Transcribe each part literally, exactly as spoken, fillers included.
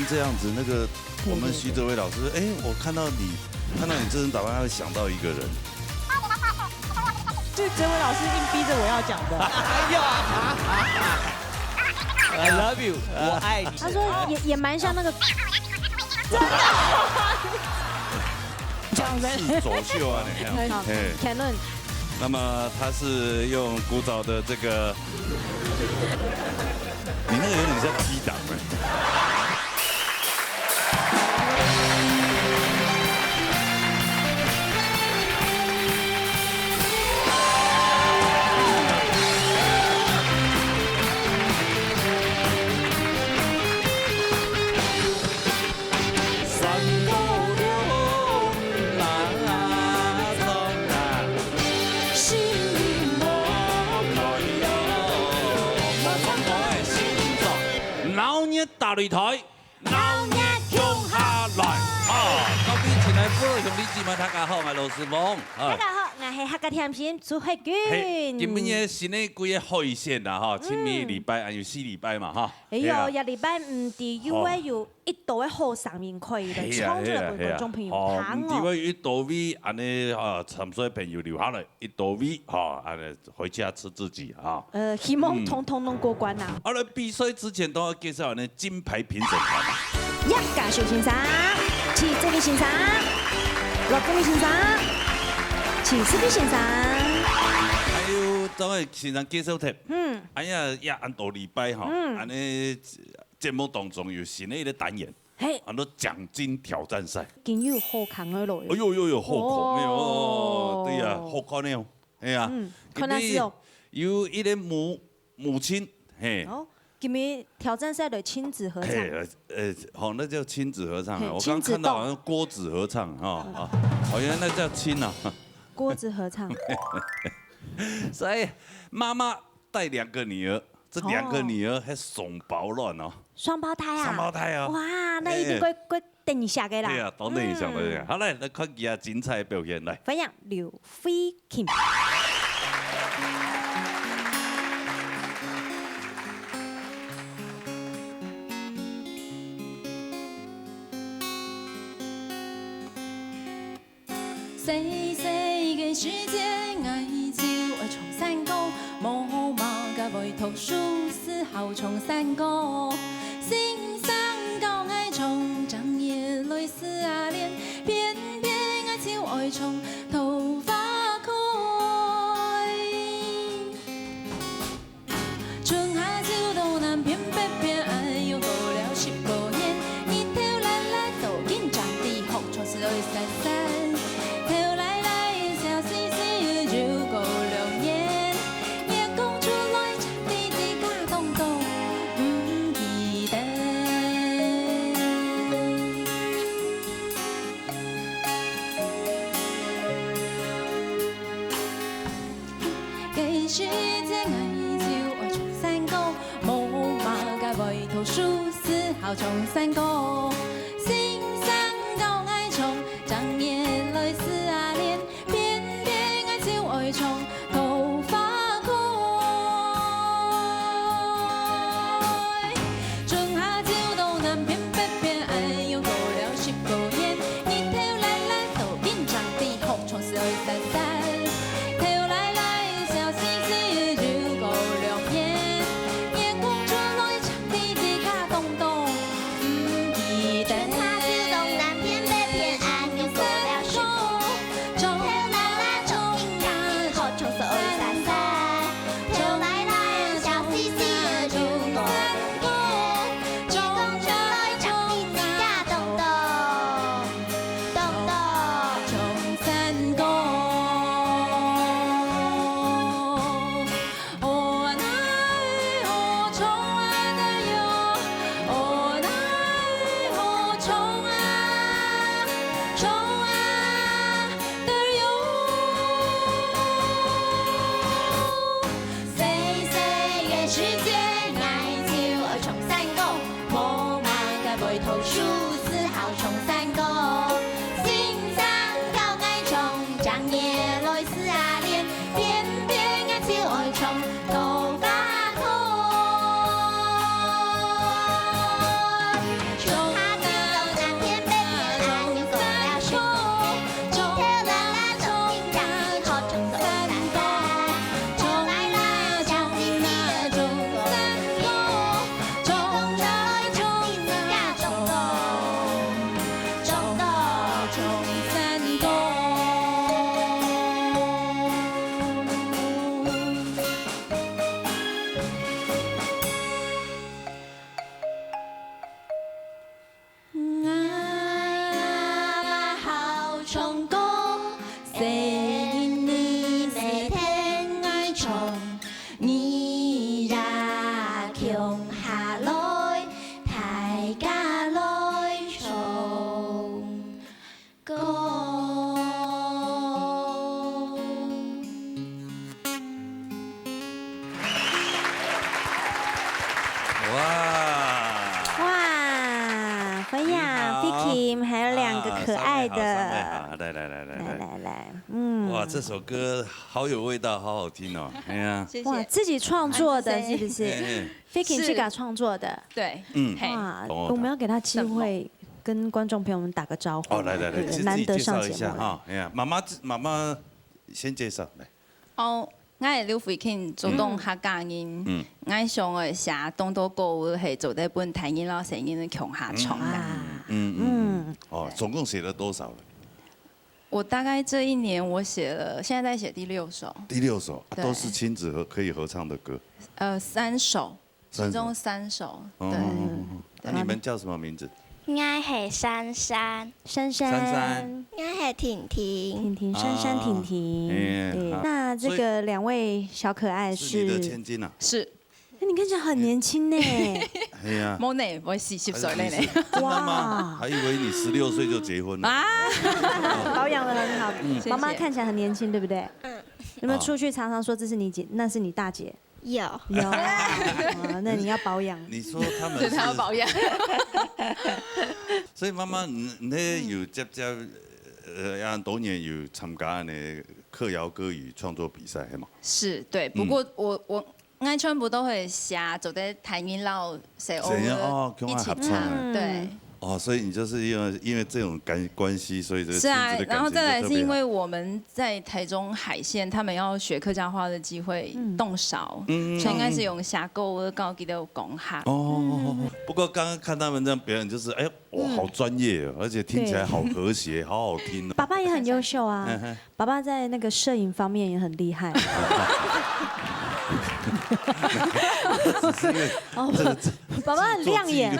这样子，那个我们徐哲伟老师，哎，我看到你，看到你这身打扮，他会想到一个人。就哲伟老师硬逼着我要讲的。哎呀，I love you，我爱你。他说也也蛮像那个讲的。是走秀啊，你看，好嘿， Canon。那么他是用古早的这个，你那个有点像T档哎。 闹热大擂台，闹热共下來。啊，各位親愛的父老兄弟姊妹，大家好，𠊎係羅斯峰。啊，大家好，𠊎係客家甜心朱慧嘿，君。今晡日新个季个海鮮啦，哈，清明禮拜還有四禮拜嘛，哈。哎係啊喲，這禮拜毋知又會有一道个好聲音可以來係啊唱出來分觀眾朋友係啊係啊哦，聽哦。毋知會有一道位，恁呢啊，參賽朋友留下來，一道位，哈，恁呢回家吃自己哈。呃，希望通通攏過關啊！啊，來比賽之前都要介紹恁呢金牌評審團嘛。葉家修先生、徐志偉先生、羅國明先生、徐世斌先生。還有張偉先生介紹忒。嗯，哎呀，也恁多禮拜哈，嗯恁呢節目當中有新个一個單元，嘿，安到獎金挑戰賽。今有好看个咯。哎喲喲喲，好看个哦哦，對呀，好看个哦，哎呀，嗯，看下是哦。有一個母母親，嘿，哦，今日挑戰賽的親子合唱。嘿，呃，好，那叫親子合唱啊，嘿我剛剛看到好像郭子合唱哈，啊，哦，原來那叫親啊。郭子合唱。所以媽媽帶兩個女兒，這兩個女兒還雙胞卵哦，雙胞胎啊！雙胞胎哦。哇，那一定會會等一下个啦。對啊，等等一下，嗯等等一下。好，來，來看佢啊精彩的表現，來。歡迎劉慧琴。 細細个時節，𠊎就愛唱山歌，無麼个會讀書，只好唱山歌。先生教𠊎唱，正月來試啊練，偏偏𠊎就愛唱桃花開。 春夏秋冬南片北片，恁樣過了十個年，日頭辣辣，到今正知學唱是愛煞煞。頭來來，笑嘻嘻，又過兩年，月光出來，正知自家當當毋記得。 該時節𠊎就愛唱山歌，無麼个會讀書，只好唱山歌。先生教𠊎唱，正月來試啊練，偏偏𠊎就愛唱桃花開。 春夏秋冬南片北片，恁樣過了十個年，日頭辣辣，到今正知學唱是愛煞煞。頭來來，笑嘻嘻，又過兩年，月光出來，正知自家當當毋記得。春夏秋冬南片北片，恁樣過了十個年，日頭辣辣，到今正知學唱是愛煞煞。 細細个時節，𠊎就愛唱山歌，無麼个會讀書，只好唱山歌。先生教𠊎唱，正月來試啊練，偏偏𠊎就愛唱桃花開。春夏嗯，哇，这首歌好有味道，好好听哦。哎呀，谢谢。哇，自己创作的是不是？哎，哎。Vicky 自家创作的。对，嗯，嘿。哇，哦，我们要给他机会跟观众朋友们打个招呼。哦，来来来，自自己介绍一下哈。难得上节目了。哎呀，妈妈妈妈先介绍来。哦，我系刘慧卿，竹东客家人。嗯，我上个写当多歌，我系做得分大人老細人共下唱个。嗯嗯嗯，哦，总共写了多少了？ 我大概这一年我写了，现在在写第六首。第六首，啊，对。都是亲子合，可以合唱的歌。呃，三首，三首。其中三首，哦，对。哦，哦，哦。那你们叫什么名字？我系珊珊。珊珊。珊珊。我系婷婷。婷婷，珊珊，婷婷。啊，哎，对，啊，那这个两位小可爱是，是你的千金啊？是。 哎，你看起来很年轻呢。哎呀，没呢，我四十岁了呢。还是你是，真的吗？哇。还以为你十六岁就结婚了。啊。保养得很好。嗯。谢谢。妈妈看起来很年轻，对不对？嗯。有没有出去常常说这是你姐，那是你大姐？有。有啊。哦，那你要保养。你说他们是，对，他要保养。所以妈妈，你，你有接接，呃，有多年有参加那客谣歌语创作比赛，是吗？是，对。嗯。不过我，我 我全部都会写，做得大人老师，偶尔一起唱，是啊，哦，跟我合唱。对。哦，所以你就是因为，因为这种感，关系，所以这个是啊，亲子的感情就特别好。然后再来是因为我们在台中海线，他们要学客家话的机会，嗯，当少，嗯，所以应该是用写歌，我教佢哋讲客。哦，不过刚刚看他们这样表演，就是，哎呦，哇，嗯，好专业哦，而且听起来好和谐，对，好好听哦。爸爸也很优秀啊。嗯哼。 爸爸在那个摄影方面也很厉害。只是因为这个，哦，这个，爸爸很亮眼。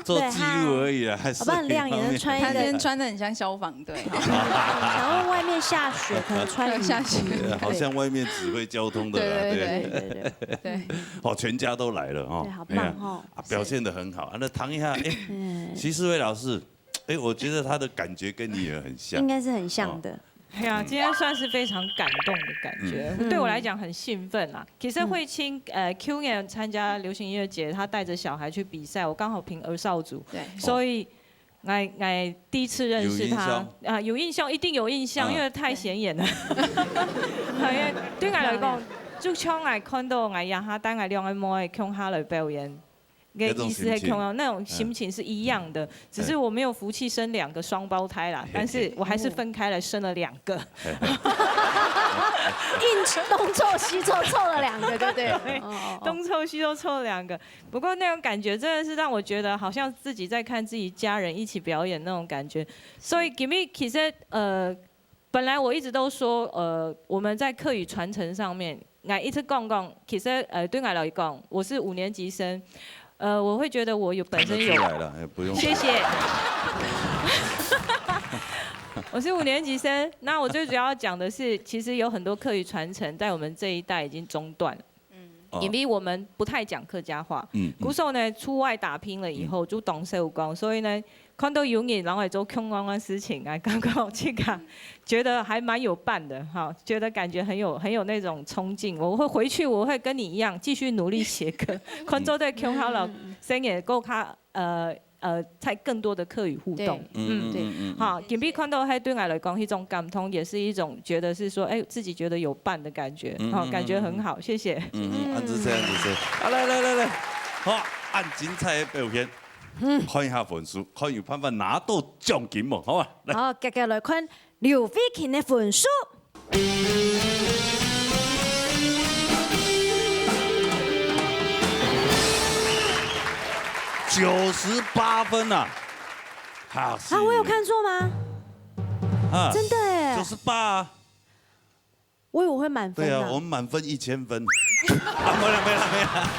做记录，做记录而已啊，对，还是爸爸很亮眼，摄影方面。穿一个，他今天穿得很像消防队。想问外面下雪，可能穿雨衣。下雪。对，好像外面指挥交通的啦，对，对，对，对。对，对，对。对。哦，全家都来了哦。对，好棒哦。哎呀，啊，表现得很好。啊，那谈一下，哎，嗯。徐世伟老师， 哎，我觉得他的感觉跟你也很像。应该是很像的。哦。哎呀，今天算是非常感动的感觉，嗯。对我来讲很兴奋啦。其实慧卿，嗯。呃，去年参加流行音乐节，她带着小孩去比赛，我刚好评儿少组，对。所以，哎，哎，第一次认识她，有印象？啊，有印象，一定有印象，嗯。因为太显眼了。因为对我来讲，就像我看到我阿哈带我两个妹共下来表演， 个意思是共样，那种心情是一样的，那种心情，嗯。只是我没有福气生两个双胞胎啦，但是我还是分开来生了两个。硬东凑西凑凑了两个，对不对？对，哦，哦，哦。东凑西凑凑了两个。不过那种感觉真的是让我觉得好像自己在看自己家人一起表演那种感觉。所以今日其实，呃， 本来我一直都说，呃，我们在客语传承上面，我一直讲讲，其实，呃，对我来讲，我是五年级生，呃，我会觉得我有本身有，看得出来了，哎，不用。谢谢。我是五年级生，那我最主要讲的是，其实有很多客语传承在我们这一代已经中断了。 哦。因为我们不太讲客家话。嗯，嗯。故所呢，出外打拼了以后，嗯。就懂事讲，所以呢，看到有人然后来做共样的事情，哎，刚刚这个觉得还蛮有伴的哈，觉得感觉很有，很有那种冲劲。我会回去，我会跟你一样继续努力写歌，看做得共下了，嗯，嗯，嗯。生也够卡，呃， 呃，在更多的客语互动。对。嗯，嗯，对。嗯，嗯，嗯。好，今日看到还对我来讲，一种感动，也是一种觉得是说，哎，自己觉得有伴的感觉，嗯，好，嗯，感觉很好，嗯，嗯。谢谢。嗯，嗯，恁仔細，恁仔細。好，来，来，来，来，好，恁精彩的表现，嗯。看一下分数，看有办法拿到奖金无，好吧？来。好，接下来看刘慧卿的分数。九十八分啊！哈，啊，我有看错吗？啊，真的耶。九十八啊。我以为我会满分啊。对啊，我们满分一千分。啊，没了，没了，没了。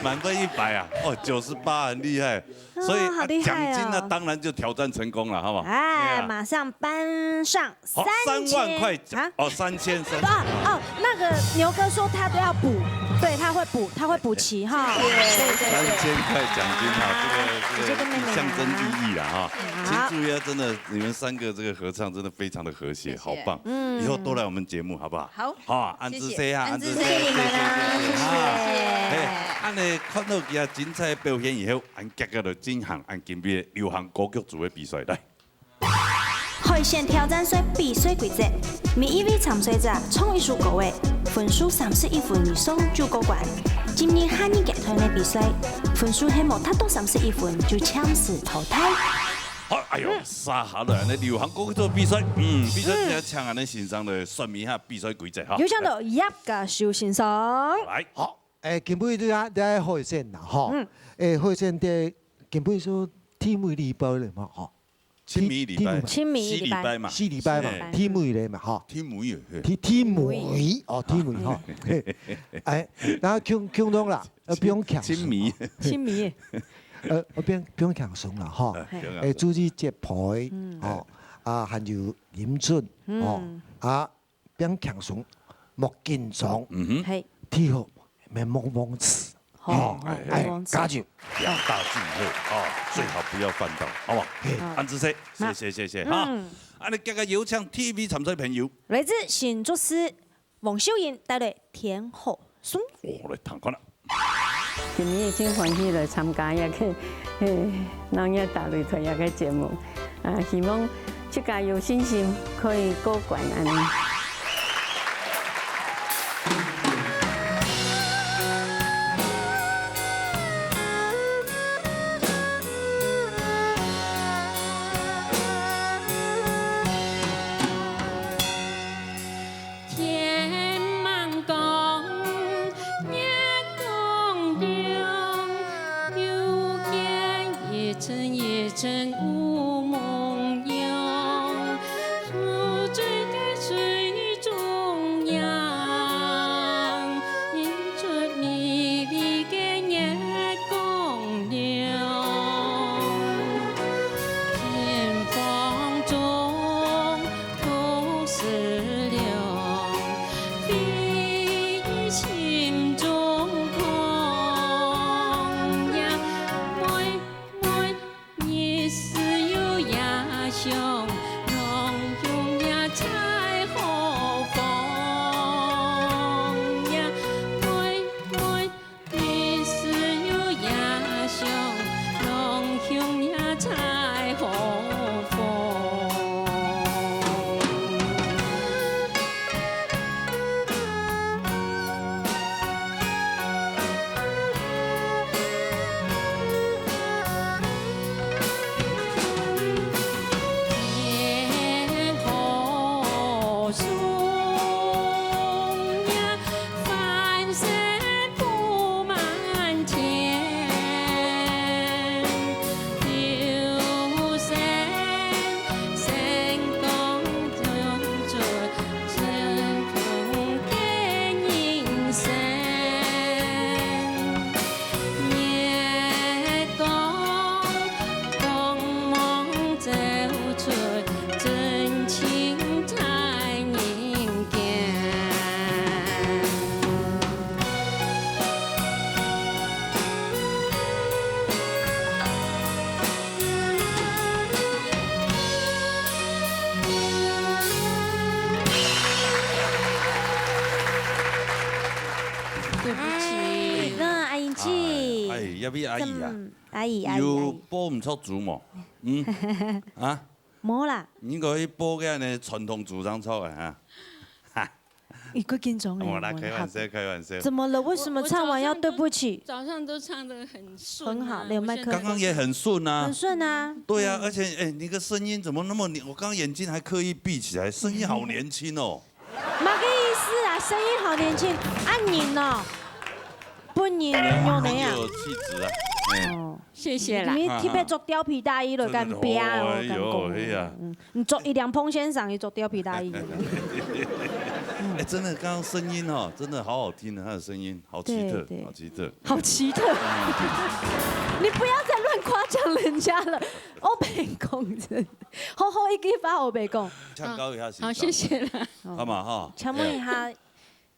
满分一百啊，哦，九十八，很厉害。所以，啊，好厉害哦。啊，奖金呢，当然就挑战成功了，好不好？哎，对啊。马上搬上好，三千。三万块奖，啊？哦，三千，三千。哦，哦，那个牛哥说他都要补，对，他会补，他会补齐哈。对，对，对。三千块奖金哈，这个，这个直接跟妹妹拿。象征意义啊哈。好。请注意啊，真的，你们三个这个合唱真的非常的和谐，谢谢。好棒。嗯。以后多来我们节目好不好？好。好，恁仔细啊，谢谢。恁仔细，谢谢你们啊，谢谢，谢谢。啊。谢谢。哎，恁仔看到佢啊精彩表现以后， 恁接下來進行恁今日流行歌曲組的比賽，來。好，海選挑戰賽比賽規則：每一位參賽者唱一首歌仔，分數三十一分以上就過關。進入下二階段个比賽，分數係無達到三十一分就暫時淘汰。好，哎喲，嗯。煞下來，恁呢流行歌曲做比賽，嗯，比賽之前請恁呢先生來說明一下比賽規則哈。有請到葉家修先生。來。好，誒，今晡日啊，在海選啦，吼。嗯。誒，海選在今晡日說天尾禮拜了嘛，吼。清明禮拜。天，天，清明禮拜。四禮拜嘛。四禮拜嘛，嘿。天尾咧嘛，吼。天尾，嘿。天，天尾，哦，天尾，吼。嘿。哎，然後共，共同啦，呃，不用搶。清明。清明。呃，不用，不用搶手了，吼。哎，不用搶手。哎，注意節拍，嗯。吼，啊，還有音準，嗯。吼，啊， 毋好輕鬆，莫緊張。嗯哼。係。第二，莫忘詞。好，哦，莫忘詞。哎，加油。兩大忌讳啊，最好不要犯到，好不好？嘿。恁仔細，好。謝謝，謝謝哈。嗯。恁呢，這個有請第一位參賽朋友。來自新竹市黃秀英帶來《天后送》。哦，來聽看啦。 今日真歡喜來參加這個，嘿，鬧熱大擂台這個節目。啊，希望自家有信心，可以過關恁呢。對不起。哎，那阿英姐。哎，哎，要不要阿姨啊？嗯，阿姨，阿姨，有，阿姨。播毋著主無？嗯？啊？無啦。你應該播个呢，傳統主張出來哈。哈。你夠緊張欸，我啦，我啦。開玩笑，開玩笑。怎麼了？為什麼唱完要對不起？我，我早上都，早上都唱得很順啊，很好，你有麥克風。我現在剛剛也很順啊。很順啊。對啊，嗯。而且，哎，你的聲音怎麼那麼，我剛剛眼睛還刻意閉起來，聲音好年輕哦。 麼个意思啊？聲音好年輕，恁樣哦，本人有樣个啊。很有氣質啊。哎。哦。謝謝啦。你特別著貂皮大衣來，真的哦，敢表哦，哎喲，敢講。哎呀。嗯，你著一領膨線衫，你著貂皮大衣。哎，真的，剛剛聲音哦，真的好好聽啊，他的聲音好奇特，對，對。好奇特。好奇特。你不要再亂誇獎人家了。我跟你講，真的。 好好一句話我袂講。唱高一下，好，謝謝啦。好嘛哈。請問一下，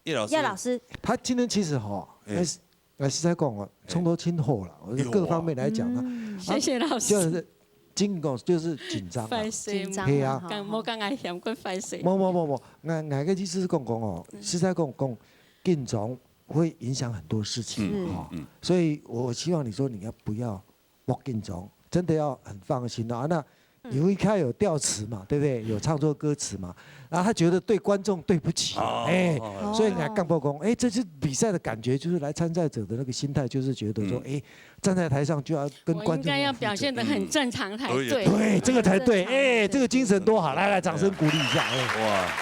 葉老師。葉老師。他今天其實哈，哎。還是，還是在講哦，哎。唱到真好啦，我有啊。各方面來講啊。嗯。啊，謝謝老師。就是緊講，就是緊張啊。壞勢。緊張啊，嘿啊。哈。剛，我剛才嫌過壞勢。無，無，無，無，𠊎，𠊎个意思是講講哦，嗯。實在講，講緊張會影響很多事情，是。哈。嗯，嗯。所以我希望你說你要不要 莫緊張，真的要很放心哦。啊，那因为他有调词嘛，对不对？有唱错歌词嘛，然后他觉得对观众对不起，哦哎、哦所以你还干不公，哎、这次比赛的感觉就是来参赛者的那个心态，就是觉得说，嗯哎、站在台上就要跟我观众应该要表现得很正常才对对。对，这个才对，正常哎、这个精神多好，来来，掌声鼓励一下，哎、哇，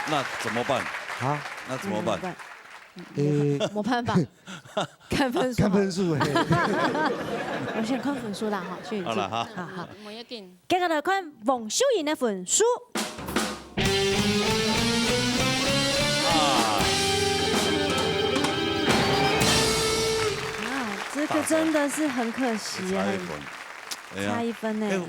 那怎么办？好，那怎么办？呃，没办法，看分数。看分数，哎、我先看分数啦哈，秀英姐。好了哈好好。我要给你接下来看王秀英的分数。啊，啊，这个真的是很可惜，差一很分，哎呀差，一分呢。哎，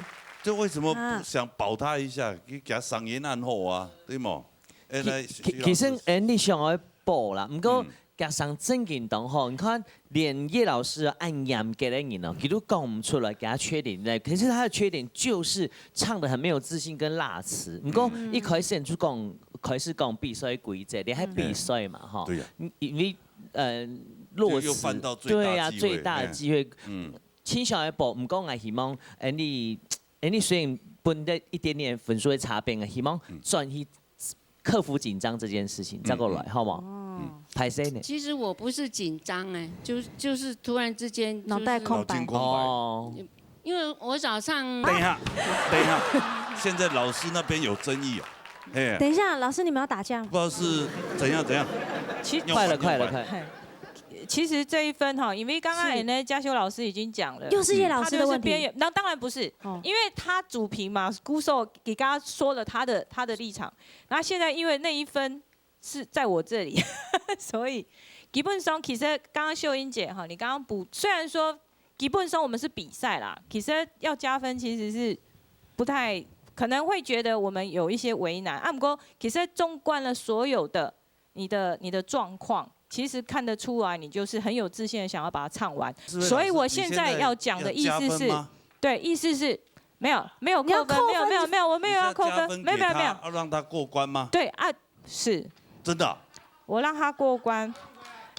这为什么啊不想保他一下？给给他赏颜暗后啊，对吗？哎，来，其其其实，徐老师哎，你想要报啦，毋过嗯加上正经当好，你看连叶老师恁严格的人哦，佢都讲毋出来给他缺点在，可是他的缺点就是唱得很没有自信跟辣词。毋过一开始你就讲，开始讲比赛规则，你还比赛嘛哈？对呀，因因为呃，落就又实犯到最大对呀，忌讳最大的哎机会，嗯，请小爱报，毋过我希望，哎，你，哎，你虽然分得一点点分数的差别，我希望转去克服紧张这件事情，再过来，好不好？哦，拍谁呢？其实我不是紧张哎，就就是突然之间就是脑袋空白脑筋空白。哦，因为我早上等一下，等一下，现在老师那边有争议哦，哎，等一下，老师你们要打架吗不？知道是怎样怎样，其用快了，完快了，用完快了！嘿，其实这一分哈，因为刚刚是呢嘉修老师已经讲了，又是叶老师的问题。他就是边缘，那当然不是，哦，因为他主评嘛，孤瘦给大家说了他的他的立场，那现在因为那一分是在我这里，所以基本上其实刚刚秀英姐哈，你刚刚补，虽然说基本上我们是比赛啦，其实要加分其实是不太可能会觉得我们有一些为难啊。不过其实纵观了所有的你的你的状况，其实看得出来你就是很有自信的想要把它唱完。是不是所以我老师现在要讲的意思是你现在要加分吗对，意思是没有没有你要扣分，扣分没有没有，我没有要扣分，你是要加分给他没有没有没有，要让他过关吗？对啊，是真的啊，我让他过关，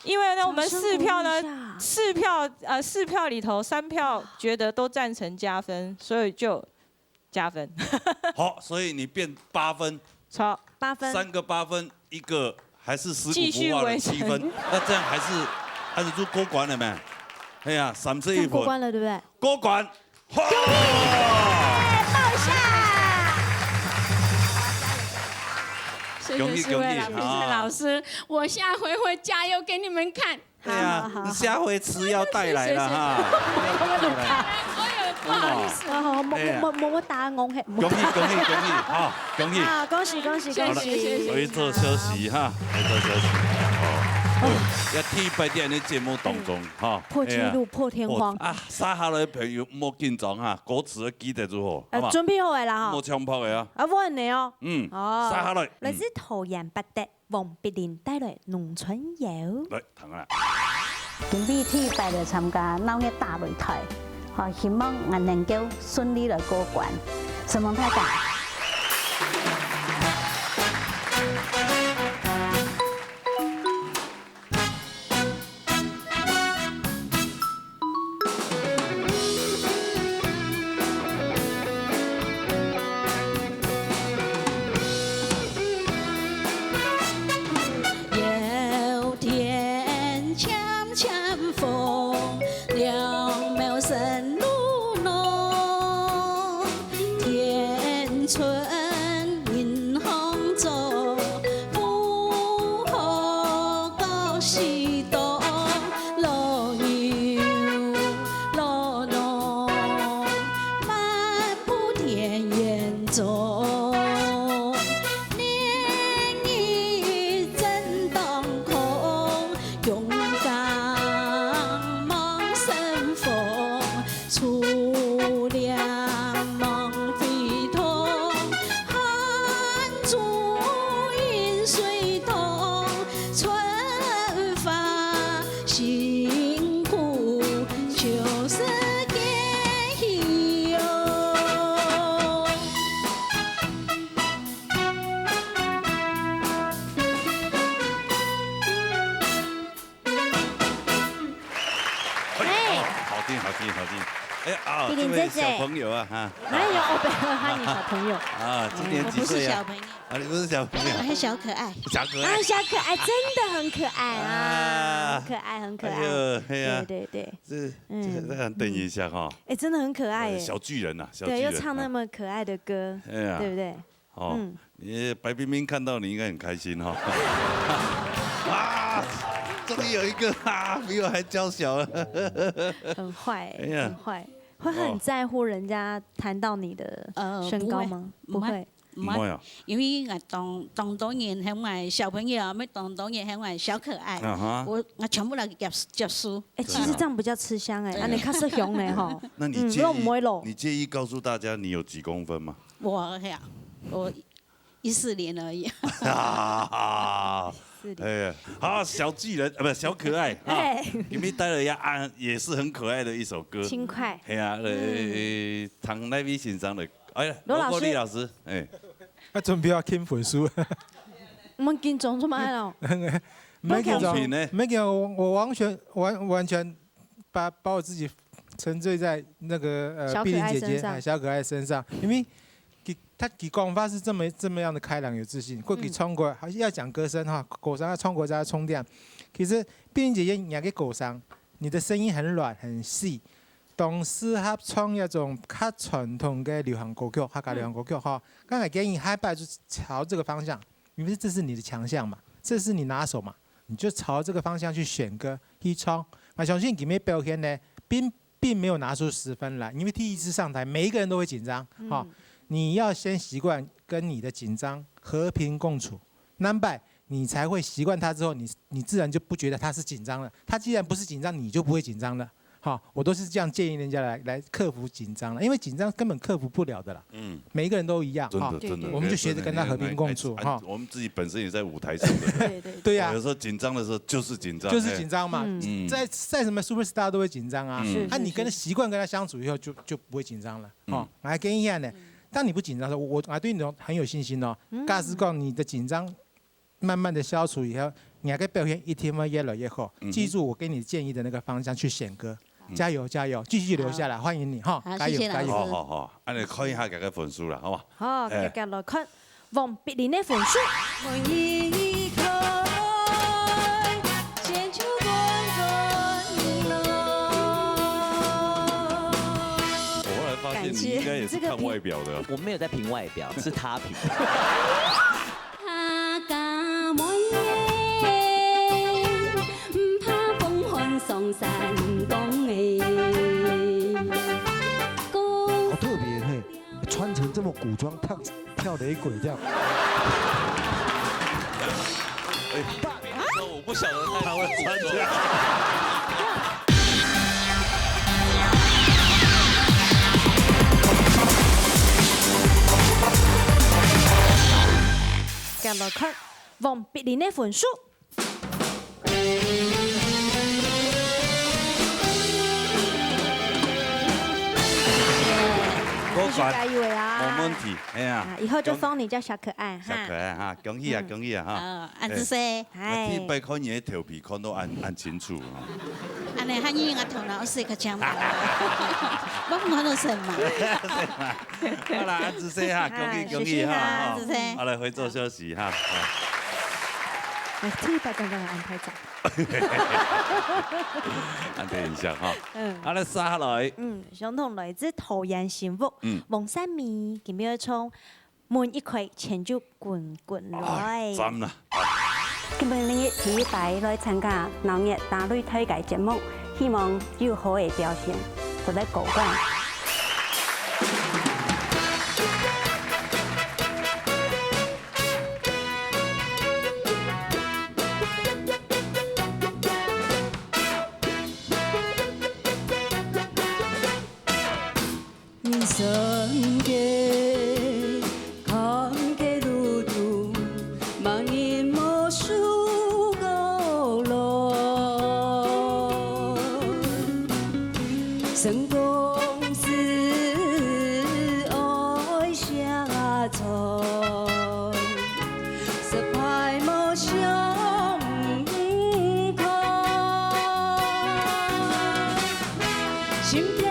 因为呢我们四票呢掌声鼓励一下四票呃四票里头三票觉得都赞成加分，所以就加分。好，所以你变八分，好，八分。三个八分，一个还是食古继续不化的围城七分，那这样还是还是就过关了没？哎呀，三十一分，这样过关了，对不对？过关，好，谢谢恭喜四位老师，恭喜啊谢谢老师，我下回会加油给你们看。对呀好好，好你下回词要带来了哈。哎呦，不好意思。哦，么哎呀么么么哒，我嘿，恭喜恭喜恭喜哈，恭喜！啊，恭喜恭喜恭喜！谢谢谢谢回做消息哈，回做消息。哦，要第一百点的节目当中哈，破纪录破天荒哎呀啊，沙哈的朋友莫紧张哈，歌词要记得就好，好呃，吗？准备好了啦哈莫。枪炮的啊，啊，我很哦。嗯，哦沙哈来，来自桃园八德王碧玲带来《农村謠》。来，谈啊。今晡日第一擺來參加鬧熱大擂台，吼，希望𠊎能夠順利來過關。承蒙大家。哎，好听，好听，好听。哎，啊，这位小朋友啊，哈。哪有？哦，不要喊你小朋友。啊，今年几岁啊？我不是小朋友。啊，你不是小朋友。我很小可爱。小可爱。啊，小可爱，真的很可爱啊，啊。很可爱，很可爱。哎呦，哎呀。对，对，对。这，这个，嗯。这个等一下哈。哎，真的很可爱耶。呃，小巨人呐，小巨人。对，又唱那么可爱的歌，哎呀。对不对？ 哦，嗯。你白冰冰看到你应该很开心哈。啊，终于有一个啊，比我还娇小了。很坏欸，哎呀。很坏。会很在乎人家谈到你的呃，身高吗？不会，不会。不会。毋會啊。因為𠊎當，當多人喊𠊎小朋友，乜當多人喊𠊎小可愛。啊哈。𠊎，𠊎全部來接，接受。哎，其實這樣比較吃香哎，對。恁樣較食香呢吼。那你介意，嗯，又毋會老。你介意告訴大家你有幾公分嗎？ 我呀，我一四零而已。四零。哎呀，好，小巨人，啊，不，小可愛啊，哎。给你带了呀，啊，也是很可爱的一首歌。轻快。哎呀，呃，嗯。唐乃伟先生的，哎呀，罗老师。罗国立老师，哎。啊，準備要聽分數。我們緊張做麼个咯？沒緊張，公平呢？沒緊張，我，我完全，完，完全 把，把我自己沉醉在那個，呃，小可愛身上。碧玲姐姐，哎，小可愛身上，因為佢，她，佢講話是這麼，這麼樣的開朗有自信，過去唱歌，嗯。還是要講歌聲哈，歌聲要唱歌才要充電。其實碧玲姐姐，你那個歌聲，你的聲音很軟很細，當適合唱那種較傳統的流行歌曲，客家流行歌曲哈。嗯。剛才建議下擺就朝這個方向，因為這是你的強項嘛，這是你拿手嘛。 你就朝這個方向去選歌、去唱。那相信你們表現呢，並，並沒有拿出十分來，因為第一次上台，每一個人都會緊張，嗯。哈。你要先習慣跟你的緊張和平共處，慢慢你才會習慣它之後，你，你自然就不覺得它是緊張了。它既然不是緊張，你就不會緊張了。 好，我都是這樣建議人家來，來克服緊張的，因為緊張根本克服不了的啦。嗯。每一個人都一樣，真的，哈。真的。我們就學著跟他和平共處，哎，哎，哈。我們自己本身也在舞台上，對不對？對，對，對。對呀。有時候緊張的時候就是緊張，就是緊張嘛。哎。嗯。在，在什麼 superstar 都會緊張啊。嗯。是，啊，你跟他，是，是。習慣跟他相處以後就，就不會緊張了。嗯。哦，來跟你一樣的，當你不緊張的時候，我，我還對你很有信心哦。嗯。假使講你的緊張 慢慢地消除以後，你那個表現一定會越來越好。嗯哼。記住我給你建議的那個方向去選歌。嗯。加油，加油，繼續留下來，好。歡迎你哈，好，加油，謝謝老師。加油。好，好，好，恁樣看一下佢个分數啦，好嘛？好，哎。遽遽來看王碧玲个分數。問一看，千秋万代人。我後來發現你應該也是看外表的。感謝，這個評，我沒有在評外表，是他評。 客家妹仔，毋怕風寒上山崗欸。好特別嘿，穿成這麼古裝，跳，跳雷鬼這樣。哎，我不曉得他會穿這樣。 遽來看王碧玲个分數。過關，繼續加油啊！無問題，哎呀。啊，以後就封你叫小可愛哈。小可愛哈，恭喜啊，嗯。恭喜啊哈。啊，恁仔細。哎。啊，第一擺看你个頭皮看到恁，恁清楚哈。恁樣，恁樣𠊎頭腦是較強嘛。我毋看到神嘛。好啦，恁仔細哈，恭喜，哎，恭喜哈，謝謝哈，恁仔細。好，來，回座休息哈。哎，第一擺剛剛來安排早。安排一下哈。嗯。好，來，續下來。嗯，相同來自桃園新屋，嗯。黃山美，今晡日唱問一開，錢就滾滾來。哎，讚啊！今晡日第一擺來參加鬧熱打擂台个節目，希望有好个表現，做得過關。 人生个坎坷路途，麼人無受過勞。成功是愛寫在失敗無想看，心跳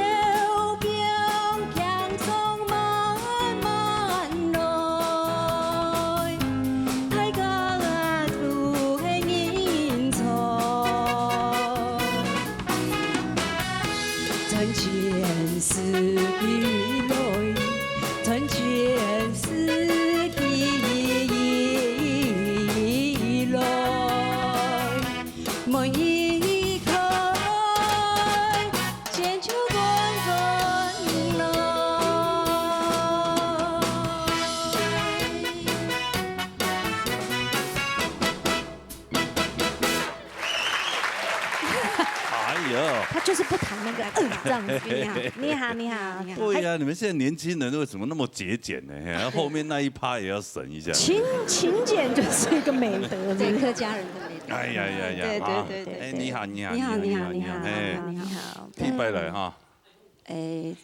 有。他就是不弹那个呃这样子。你好，你好，你好，你好。对呀、你们现在年轻人为什么那么节俭呢？嘿，后面那一趴也要省一下。勤勤俭就是一个美德，对客家人的美德。哎呀呀呀！对啊对对对。哎，你好，你好，你好，你好，你好，你好，哎，你好，你好。第一拜来哈。哎，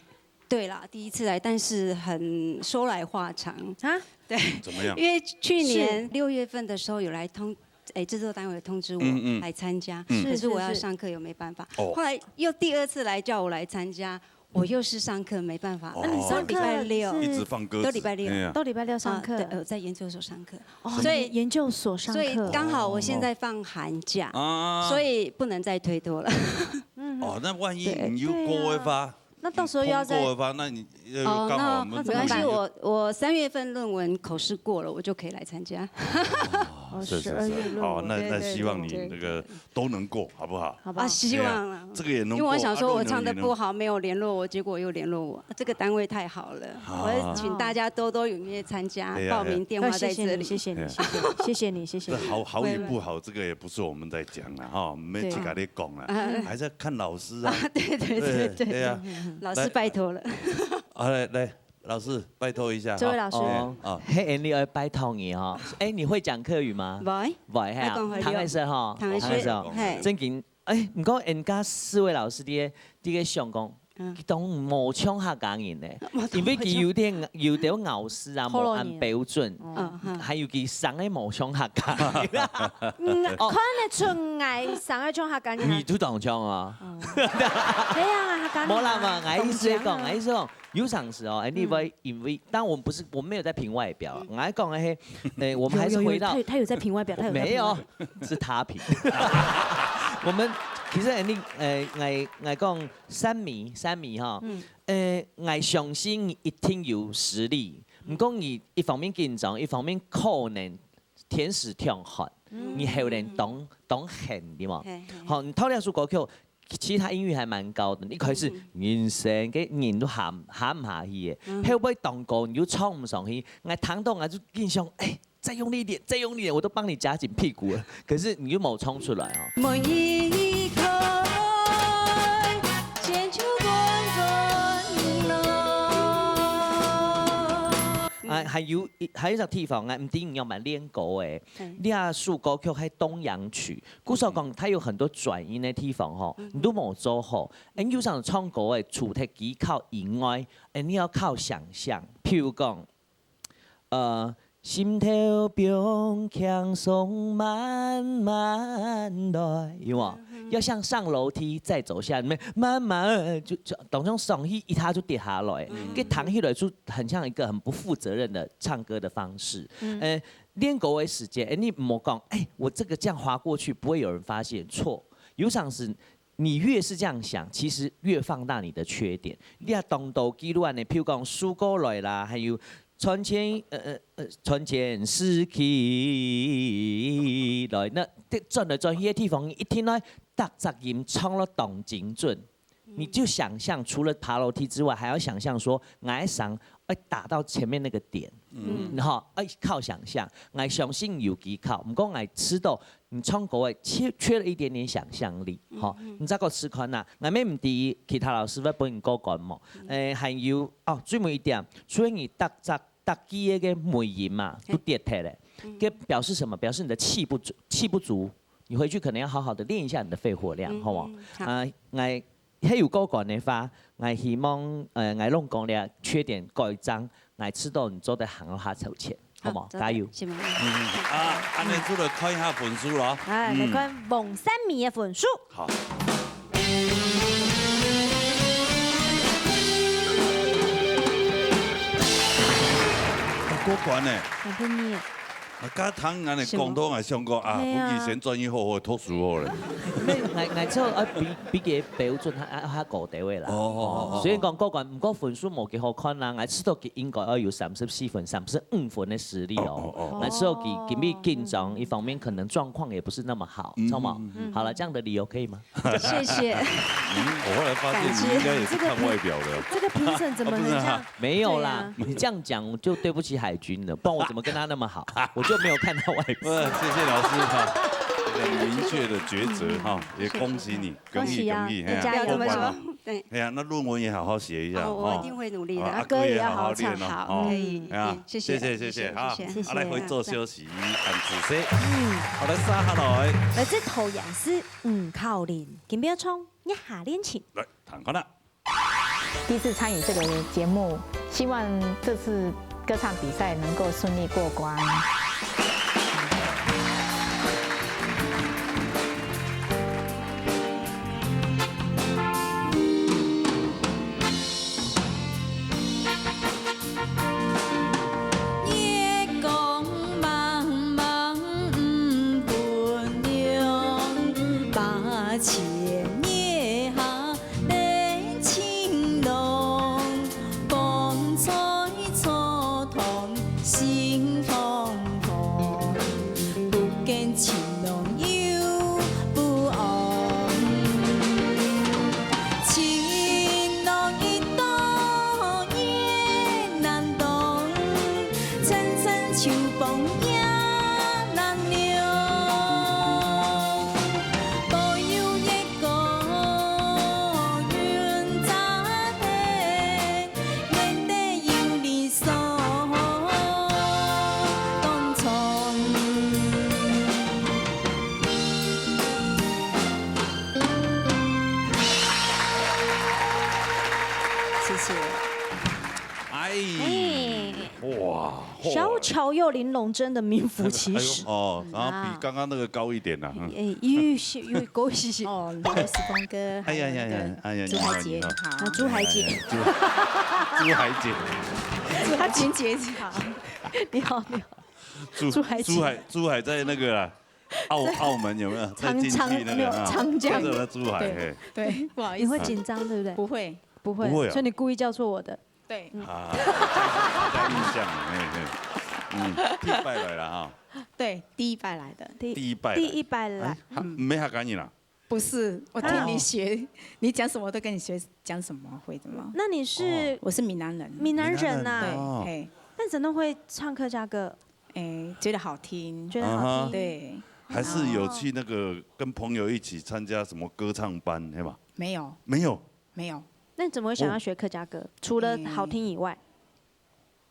对啦，第一次来，但是很说来话长。啊，对，怎么样？因为去年六月份的时候有来通，哎，制作单位有通知我嗯嗯来参加，嗯可是我是是要上课又没办法，哦后来又第二次来叫我来参加，我又是上课没办法。哦那你上礼拜六是一直放鸽子，都礼拜六哎呀都礼拜六上课，啊，对，呃，在研究所上课，哦所以研究所上课，所以刚好我现在放寒假，啊，所以不能再推脱了。哦，那万一对你又过的话，那到时候又要再通过的话，那你又哦，刚好那我们没关系，那怎么办我我三月份论文口试过了，我就可以来参加。哦是是是，十二月论文好，那那对对希望你对对那个都能过，好不好？好不好啊，？希望了。这个也能过，因为我想说我啊论文也能唱的不好，没有联络我，结果又联络我，这个单位太好了。啊我要请大家多多踊跃参加哎，呀报名电话在这里。谢谢你，谢谢你，谢谢你，谢谢你，谢谢你。这好好与不好，这个也不是我们在讲了哈，没去跟你讲了，还是要看老师啊。对对对对，对呀，老师拜托了。好，来来，老师拜托一下。这位老师哈哦啊，嘿，你要拜托你哈。哎，你会讲客语吗？喂，喂，嘿啊拜讲客语，唐先生哈，唐先生唐先生，嘿正经，哎，不过人家四位老师的这个想讲，嗯佢当无像客家人呢，我当因为佢有点有点咬字啊，喉咙无按标准，嗯哈，还有佢生个无像客家人。嗯，看得出𠊎生个像客家人。你都当像啊？对啊，客家人啊。无啦嘛，我意思是讲，同乡啊我意思讲，有常时哦，哎，你会因为，但我们不是，我们没有在评外表，我还讲哎，哎，我们还是有有有回到他有他有在评外表，他有在评没有外表，是他评。我们其实哎，你哎，我我讲三米三米哈，嗯呃，我相信你一定有实力。不过你一方面紧张，一方面可能天时天寒，你喉咙当当寒的嘛。嘿嘿好，你头两首歌曲，其实他音域还蛮高的。一开始人生个人都喊喊下去个，后尾当高你又唱不上去，我听到我就印象，哎，再用力一点，再用力一点，我都帮你夹紧屁股了，可是你又没有冲出来哦。每一刻，千秋滚滚流。啊，还有一还有一个地方啊，唔知你有冇练过诶？嗯你啊，首歌曲系东洋曲，故所讲，它有很多转音的地方吼，你都冇做好。哎，有想唱歌诶，除了技巧以外，哎，你要靠想象。譬如讲，呃，心头放轻松慢慢来，有冇？要像上楼梯再走下，没慢慢就就当中上去一塌就跌下来，给弹起来就很像一个很不负责任的唱歌的方式。呃，练歌的时间，哎，你莫讲，哎，我这个这样滑过去不会有人发现，错，有常时。你越是这样想，其实越放大你的缺点。你要懂得记录呢，譬如讲苏格来啦，还有传前呃呃呃传前时期来，那转来转去的地方，一听到大杂音唱了当精准。你就想象除了爬楼梯之外，还要想象说，我个声要打到前面那个点，嗯，然后要靠想象，我相信有技巧，不过我知道你唱歌的缺缺了一点点想象力，哈，你再个试看呐，我们唔知其他老师会分你过关冇？诶，还有哦，最后一点，所以你大只大肌个个尾音嘛，都跌下来，这表示什么？表示你的气不足，气不足。你回去可能要好好的练一下你的肺活量，好吗？啊，来。 还有个人的话，我希望，呃，我弄讲了缺点改正，我知道你做得行到下头前，好吗？加油！谢谢。啊，安尼出来看一下分数咯。哎，来看王三米的分数。好。过关呢。我跟你啊，刚刚安尼讲到，我想讲啊，嘿啊估计先专业好好读书好了。我我做啊比比个标准还还高个位啦。哦哦哦哦虽然讲过关，毋过分数无几好看啦，我知道佢应该要有三十四分、三十五分的实力哦。我知道佢今日紧张，一方面可能状况也不是那么好，知道吗？好了，这样的理由可以吗？谢谢。嗯，我后来发现你应该也是看外表的。这个评审怎么很像？没有啦，对啊你这样讲我就对不起海军了，不然我怎么跟他那么好？我就没有看到外不是，谢谢老师哈。很明确的抉择哈，也恭喜你，恭喜啊，恭喜恭喜，要加油，嘿啊，过关了。要怎么说？对。哎呀，那论文也好好写一下哦，我一定会努力的。啊，啊，歌也要好好唱，歌也好好练哦，好，哦。可以，哎呀，嗯，谢谢，谢谢，谢谢，谢谢，好，谢谢。好，来，回座休息，按仔细。嗯。好，来，接下來。来，這頭也是，嗯，靠近，金標聰，一下練琴。來，彈看啦。 第一次參與這個節目，希望這次歌唱比賽能夠順利過關。月光茫茫毋分亮，把千月下 等情郎，光彩初通心慌慌，不見情郎又不安。情郎一到也難當，層層秋風也難涼。保佑月 光云遮天，免得有你所當窗。謝謝。哎，哎。哇，嚯。小巧又玲珑，真的名副其實。哎呦，哦，然後比剛剛那個高一點啦，嗯。哎，又是，又高一些。哦，那個時光哥，哎呀呀呀，還有那個哎呀，朱海姐，你好，你好。好。啊，朱海姐。哎呀呀，朱，朱海姐。朱海姐，你好。你好，你好。朱，朱海姐。朱海，朱海在那個啦，澳，澳門有沒有？在長，進去那個，長，啊，長江。在那朱海，對，嘿。對，不好意思。你會緊張，對不對？不會。不會。不會啊。所以你故意叫錯我的。 對。嗯。啊，大家印象，嘿，嘿。嗯，第一擺來了哈。對，第一擺來的。第，第一擺來。第一擺來。哎，哈，嗯。毋係客家人啦？不是，我聽你學，啊。你講什麼我都跟你學講什麼，會的嗎？那你是，哦。我是閩南人。閩南人啊。閩南人，哦。對，嘿。那怎麼會唱客家歌？哎，覺得好聽。覺得好聽。啊哈。對。還是有去那個跟朋友一起參加什麼歌唱班，哦。是嗎？沒有。沒有？ 沒有。那你怎麼會想要學客家歌？哦。除了好聽以外，嗯。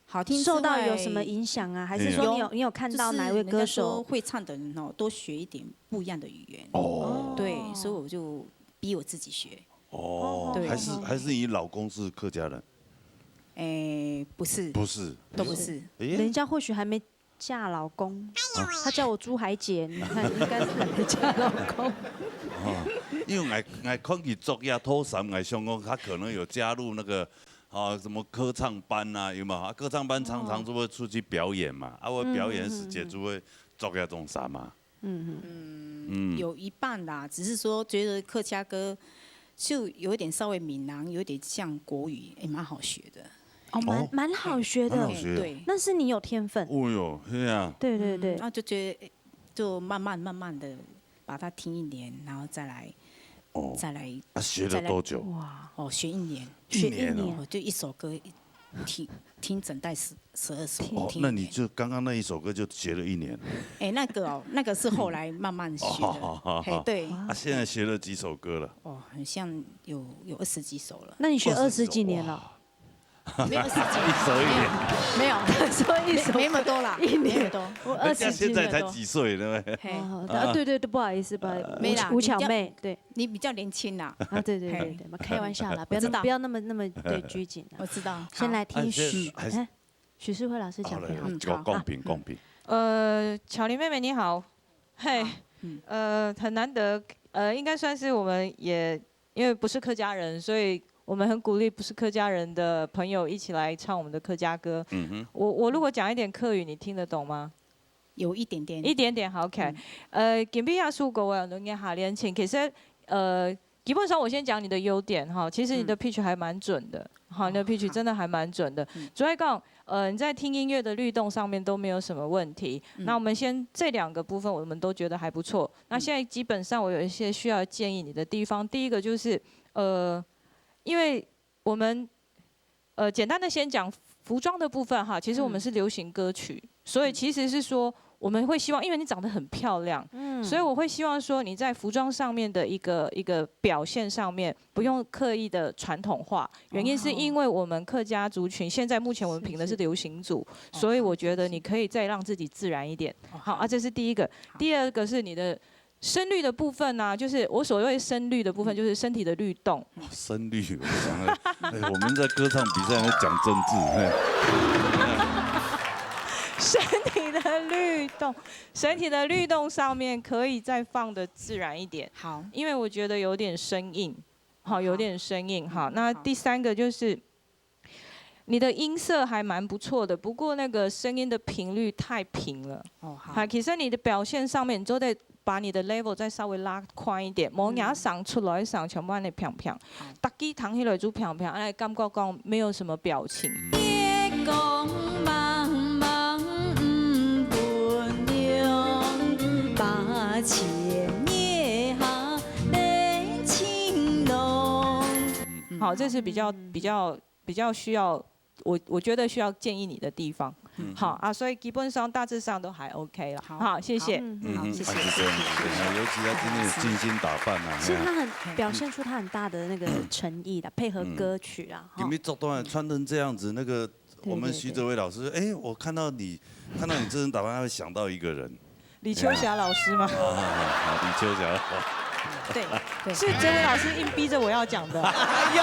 好聽之外，受到有什麼影響啊？還是說你有，哎呀。你有看到哪一位歌手？就是人家說會唱的人哦，多學一點不一樣的語言。哦。對，所以我就逼我自己學。哦，對。還是，還是你老公是客家人？哎，不是。不是。都不是。哎。人家或許還沒 嫁老公，啊。他叫我朱海姐，你看應該是還沒嫁老公。哦，因為𠊎，𠊎看佢著這套衫，𠊎想講他可能有加入那個，啊，什麼歌唱班啊，有沒有？啊，歌唱班常常就會出去表演嘛，啊，我表演時節就會著這種衫嘛。嗯嗯。嗯，嗯。有一半啦，只是說覺得客家歌就有一點稍微閩南，有點像國語，也蠻好學的。 哦，蠻，哦，蠻好學的。蠻好學的。嘿，對。那是你有天分。哦喲，是啊。對對對。嗯，那就覺得，誒，就慢慢慢慢地把它聽一年，然後再來，哦。再來，啊，學了多久？再來，哇。哦，學一年。一年哦。學一年。哦，就一首歌，一，聽，聽整袋十，十二首，哦，聽一年。那你就剛剛那一首歌就學了一年。誒，那個哦，那個是後來慢慢學的。哦，好好好。嘿，對。啊，現在學了幾首歌了？哦，好像有，有二十幾首了。那你學二十幾年了？二十幾首，哇。 沒有二十幾，一首一年。沒有，沒有。他說一首沒，沒那麼多啦，一年。沒那麼多。我二十幾年了都。人家現在才幾歲，對不對？嘿。哦，啊，對對對，不好意思，不好意思，没啦，吴巧妹，你比較，对。你比較年輕啦。啊，对对对对，嘿。开玩笑啦，不要那么，我知道。不要那么，那么，对，拘谨啦。我知道。先来听许，好。啊，先，还是，哎，许世辉老师讲比较好。好，来，来，嗯，好。公平，公平。呃，巧玲妹妹你好，嘿，好，嗯。呃，很难得，呃，应该算是我们也 因为不是客家人，所以我们很鼓励不是客家人的朋友一起来唱我们的客家歌。嗯哼。我，我如果讲一点客语，你听得懂吗？有一点点。一点点，好，OK。嗯。呃，今晡日所講个兩个下練琴，其實，呃，基本上我先讲你的优点哈，其实你的 pitch 还蛮准的，哈，你的 pitch 真的还蛮准的。嗯。主要讲，呃，你在听音乐的律动上面都没有什么问题。嗯。那我们先这两个部分，我们都觉得还不错。那现在基本上我有一些需要建议你的地方，第一个就是，呃，因为我们，呃，简单的先讲服装的部分哈，其实我们是流行歌曲，所以其实是说我们会希望，因为你长得很漂亮，嗯，所以我会希望说你在服装上面的一个一个表现上面不用刻意的传统化。原因是因为我们客家族群现在目前我们评的是流行组，所以我觉得你可以再让自己自然一点。好啊，这是第一个。第二个是你的声律的部分呢，就是我所谓声律的部分，就是身体的律动。声律，我想了，哎，我们在歌唱比赛在讲政治，哎，身体的律动，身体的律动上面可以再放的自然一点，好，因为我觉得有点生硬，好，有点生硬哈。那第三个就是。你的音色还蛮不错的，不过那个声音的频率太平了。哦好，好，其实你的表现上面，你都得把你的 level 再稍微拉宽一点，莫让声出来声全部按呢平平，大家听起来就平平，哎，感觉讲没有什么表情。月光茫茫不分明，八千月下等青龙。好，这是比较比较比较需要我我觉得需要建议你的地方。好啊，所以基本上大致上都还 OK 了。好，谢谢。嗯好，谢谢。是这样子的，尤其他今天有精心打扮啊，其实他很表现出他很大的那个诚意的，配合歌曲啦。哈你们做段穿成这样子，那个我们徐哲伟老师，哎，我看到你，看到你这身打扮，他会想到一个人，李秋霞老师吗？啊，李秋霞，对对，是哲伟老师硬逼着我要讲的。哎呦，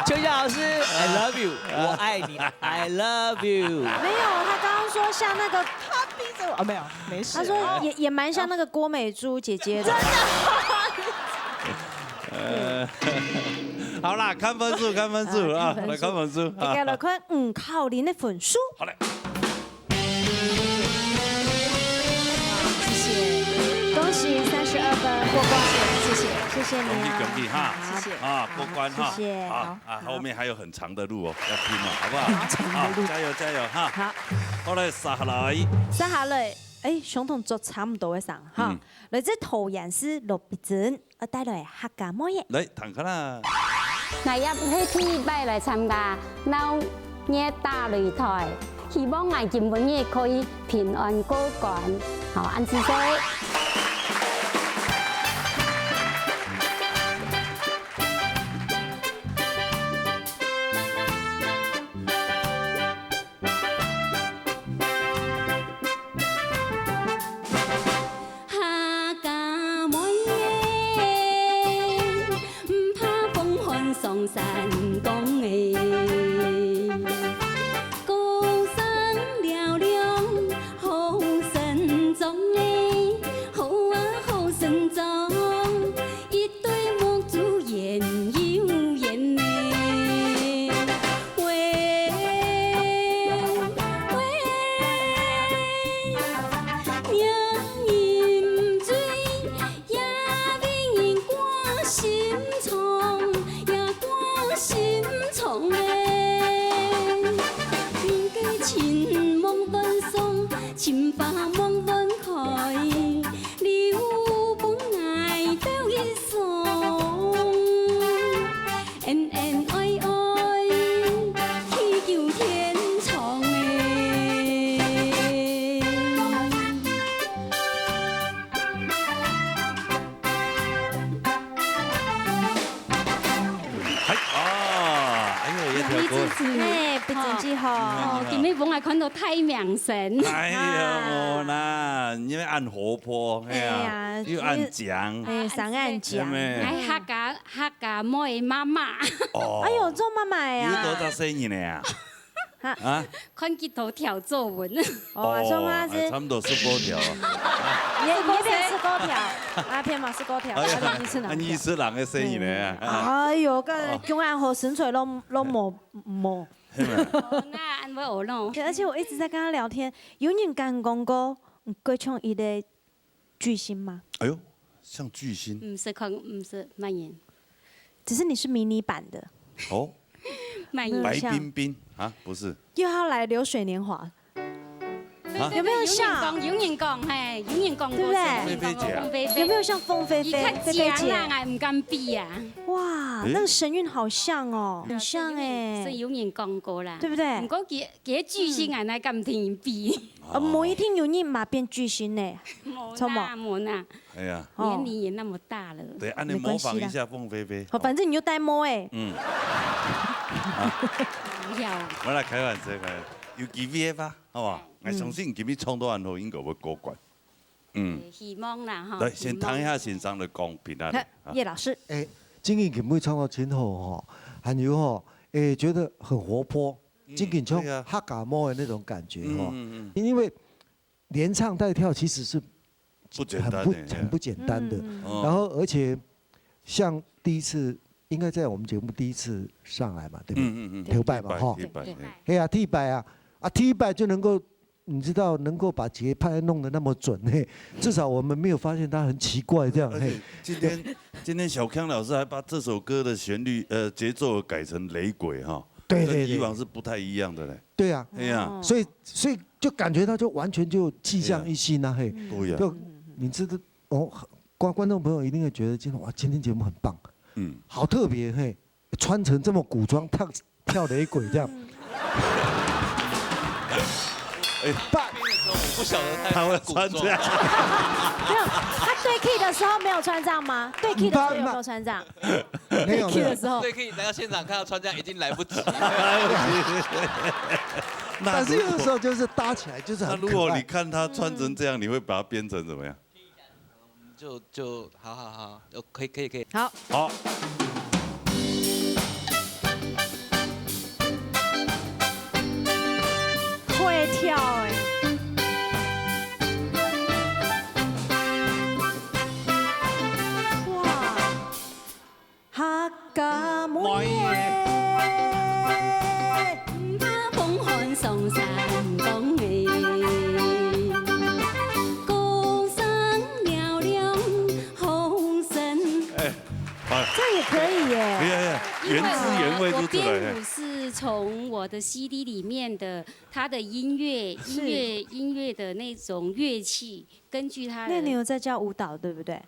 秋霞老师，I love you，我爱你，I love you。没有，他刚刚说像那个，他逼着我，啊，没有，没事。他说也也蛮像那个郭美珠姐姐的。呃，好啦，看分数，看分数啊，啊看分数来看分数啊。大家来看，嗯，靠林的分数。好嘞。谢谢，恭喜三十二分过关，谢谢，谢谢你啊，恭喜恭喜哈好啊，过关哈，谢谢，好好啊，后面还有很长的路哦，要拼哦，好不好？好，加油加油哈！好，好嘞，接下来，接下来，哎，相同做差不多的上哈嗯，来自桃园市罗碧珍，要带来客家妹仔。来，坦克啦。 𠊎也係第一擺來參加鬧熱打擂台，希望𠊎今晡日可以平安過關。好，恁仔細。 客家妹仔，毋怕風寒上山崗仔。歌聲嘹亮好生長仔，好啊好生長，一對目珠圓又圓仔。喂，喂。 若人醉，也為人掛心腸，也掛心腸咧。人家情望遠送，情花望遠開，你有分𠊎兜一雙。 恩恩愛愛，地久天長欸。哎啊，哎呦，一條歌。哎，不爭氣吼。哦，今日本來看到太明顯。哎呀，無啦，因為恁活潑，哎呀，哎呀又恁靚，哎，上岸講。係咩？哎，客家客家妹媽媽。哦，哎呦，做媽媽呀有？多少歲人了呀？啊？看佢頭條作文。哦，說話哎差是，不多十五條啊。也也變十五條，啊，偏嘛十五條，哎呀啊，你是哪啊，你是人个聲音呢？哎呦，个公安和身材都都冇冇。哦，那安慰我咯。对，而且我一直在跟他聊天，有人敢讲过，嗯，过像一个巨星吗？哎呦，像巨星毋識看，毋識，慢言，只是你是迷你版的。哦，慢言。白冰冰啊，不是，又要来流水年华，啊？有没有像？有人讲，有人讲，嘿，有人讲过，对不对？有人讲过凤飞飞。有没有像凤飞飞？你看讲啊，菲菲姐。我毋敢比啊。哇，诶？那个神韵好像哦，很像哎。是有人讲过啦。对不对？毋过佢，佢个巨星啊，哪敢同佢比？呃，某一天有人嘛变巨星呢。无啦，错吗？无啦。哎呀。哦。年龄也那么大了。对，按呢模仿一下凤飞飞。没关系啦。好，反正你就戴帽哎。嗯。啊。不要。我来开玩笑，开玩笑。有机会吧，好不好？嗯。我相信今日唱到恁好，应该会过关。嗯。希望啦，哈，来，先谈一下先生的公平啊。来，啊。叶老师。哎，今日今日唱到真好吼，还有吼，哎，觉得很活泼，嗯，今日唱对啊。客家妹的那种感觉吼，嗯，嗯，嗯。因为连唱带跳其实是不简单的，很不，很不简单的。嗯。然后而且像第一次，应该在我们节目第一次上来嘛，对不对？嗯，嗯，嗯。头擺嘛，吼。第一擺，第一擺，对。哎呀，第一擺啊，啊，第一擺就能够，你知道，能够把节拍弄得那么准，嘿，至少我们没有发现他很奇怪这样，而且嘿。今天，今天小康老师还把这首歌的旋律，呃，节奏改成雷鬼哈，对，对，对。跟以往是不太一样的嘞。对啊。哎呀。哦。所以，所以就感觉到就完全就气象一新啊，嘿。对呀。就，你知道，哦，观，观众朋友一定会觉得今天，哇，今天节目很棒，嗯。好特别，嘿，穿成这么古装，跳，跳雷鬼这样。哎，爸，我不晓得他他会穿这样。没有，他对 key 的时候没有穿这样吗？对 key 的时候有没有穿这样？没有，对 key 的时候。对 key 来到现场看到穿这样已经来不及。但是有的时候就是搭起来就是很可爱。那如果你看他穿成这样，你会把它编成怎么样？就，就，好，好，好，可以，可以，可以。好。好。会跳欸。哇。 客家妹儿。風寒霜山崗欸，歌聲嘹亮風聲。哎，好了。这样也可以耶。可以啊，可以啊，因为原汁原味就出来。我，我编舞是从我的C D里面的，他的音乐，是。音乐，音乐的那种乐器，根据他的。那你有在教舞蹈，对不对？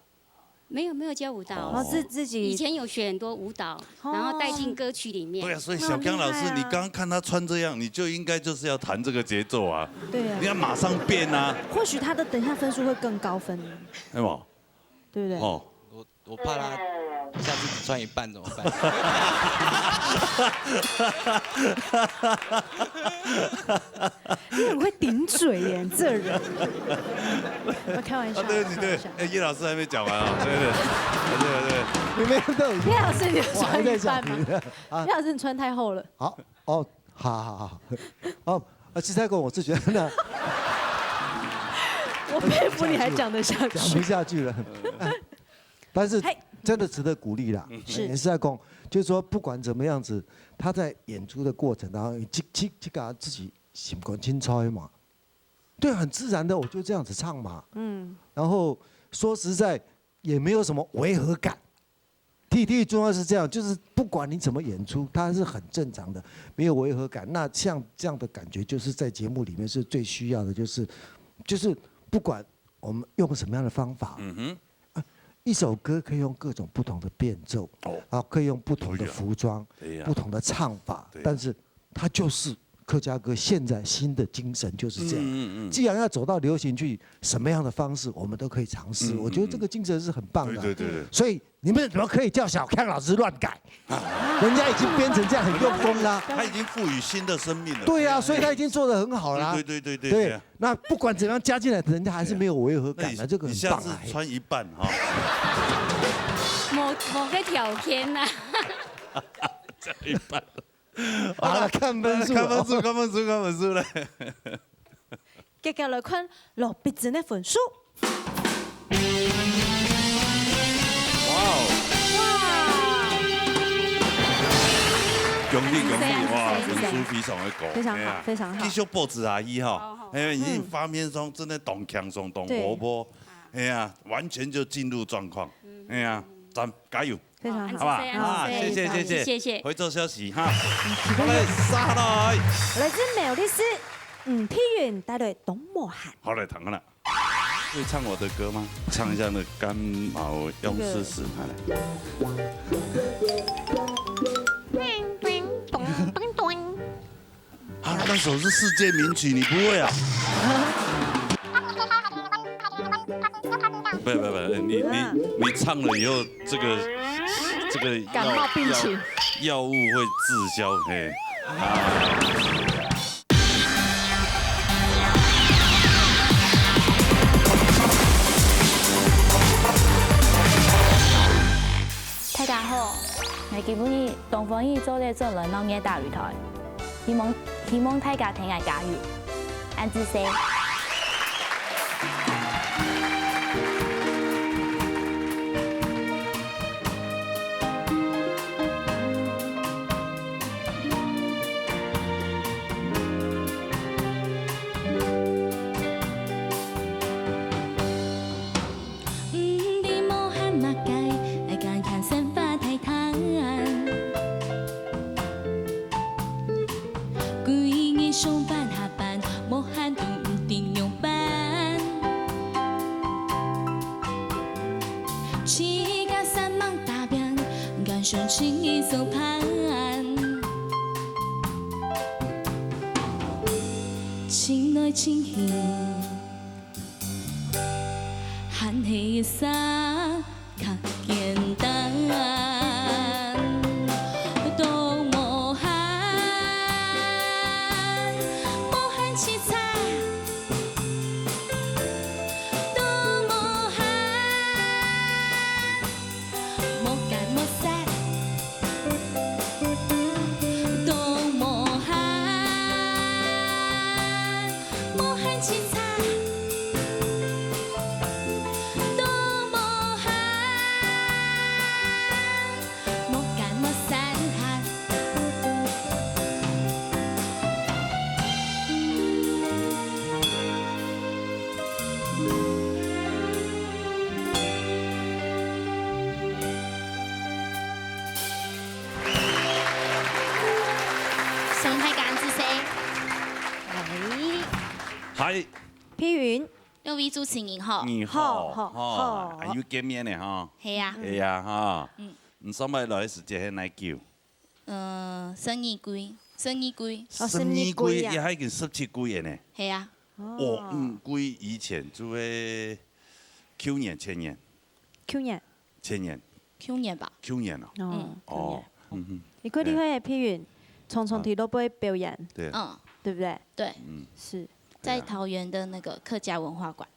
没有，没有教舞蹈。哦，是自己。以前有学很多舞蹈，哦。然后带进歌曲里面。对啊，所以小刚老师，那很厉害啊。你刚刚看他穿这样，你就应该就是要弹这个节奏啊。对啊。你要马上变啊。或许他的等一下分数会更高分，对吗？对不对？哦。我，我怕他下次只穿一半怎么办？ 你很会顶嘴耶，你这人。我开玩笑，啊，对，你对，开玩笑。哎，叶老师还没讲完啊，对，对，对，对。你们都已经，叶老师，你有穿一半吗？我还在想你。啊。叶老师，你穿太厚了。好，哦，好，好，好。哦，啊，实在讲，我是觉得呢，我佩服你还讲得下去。讲不下去了。但是嘿。真的值得鼓励啦。嗯。是。也是在讲，就是说不管怎么样子，他在演出的过程当中，去，去，去给他自己心肝清楚嘛。对，很自然的，我就这样子唱嘛。嗯。然后说实在，也没有什么违和感。第，第一重要是这样，就是不管你怎么演出，它是很正常的，没有违和感。那像这样的感觉，就是在节目里面是最需要的，就是，就是不管我们用什么样的方法，嗯哼。啊，一首歌可以用各种不同的变奏，哦。啊，可以用不同的服装，可以啊。对呀。不同的唱法，对呀。但是它就是客家歌现在新的精神就是这样。嗯，嗯，嗯。既然要走到流行去，什么样的方式我们都可以尝试。嗯，嗯，我觉得这个精神是很棒的。嗯。对，对，对，对。所以你们怎么可以叫小康老师乱改？人家已经编成这样很用功啦。他已经赋予新的生命了。对啊，所以他已经做得很好啦。对，对，对，对，对。对啊。那不管怎么样加进来，人家还是没有违和感的，那你，这个很棒啊。你下次穿一半哈。无，无个条件呐。穿一半。好了，看分数了。看分数，看分数，看分数了。接下来看罗碧珍的分数。哇哦！哇！恭喜恭喜，哇，分数非常的高，非常好，哎呀，非常好。继续保持下去哈，好，好。因为你发面上真的当轻松，当活泼，对。哎呀，完全就进入状况，嗯。哎呀，赞，加油！ 非常好。好吧？好，啊，谢谢，谢谢，谢谢。谢谢。回头消息哈。好嘞，杀下来。来自苗栗市。吳碧雲帶來《當無閒》。好，來聽看啦。會唱我的歌嗎？唱一下那個《感冒藥師寺》，好，來。啊，那首是世界名曲，你不會啊？不不不，你你你唱了以後，這個這個藥感冒病情。藥藥物會滯銷，嘿。啊。大家好，𠊎今晡日當歡喜做得轉來到熱帶雨台。 希望希望大家替𠊎加油，恁仔細。毋知無閒麼个，愛干看生活太難。 歸日上班下班，無閒都毋知仰般。自家煞猛打拚，趕上尋日早飯。尋來尋去，還係一儕 較簡單。當無閒，無閒洎杈，當無閒，無乾無澀，當無閒，無閒洎杈。 都無閒，莫干莫散閒。送大家一支。哎。嗨。碧雲。 兩位主持人好。你好，好，好，好。哎，又見面了哈。係啊。係啊哈。嗯。你上擺來个時節係哪久？呃，十二季，十二季。哦，十二季啊。十二季，也還已經十七季了呢。係啊。哦。哦，五季以前就係舊年、前年。舊年。前年。舊年吧。舊年啊。哦，嗯。哦，舊年。嗯哼。你看你會，碧雲，常常在路背表演，對。嗯。對不對？對。嗯。是。在桃園的那個客家文化館。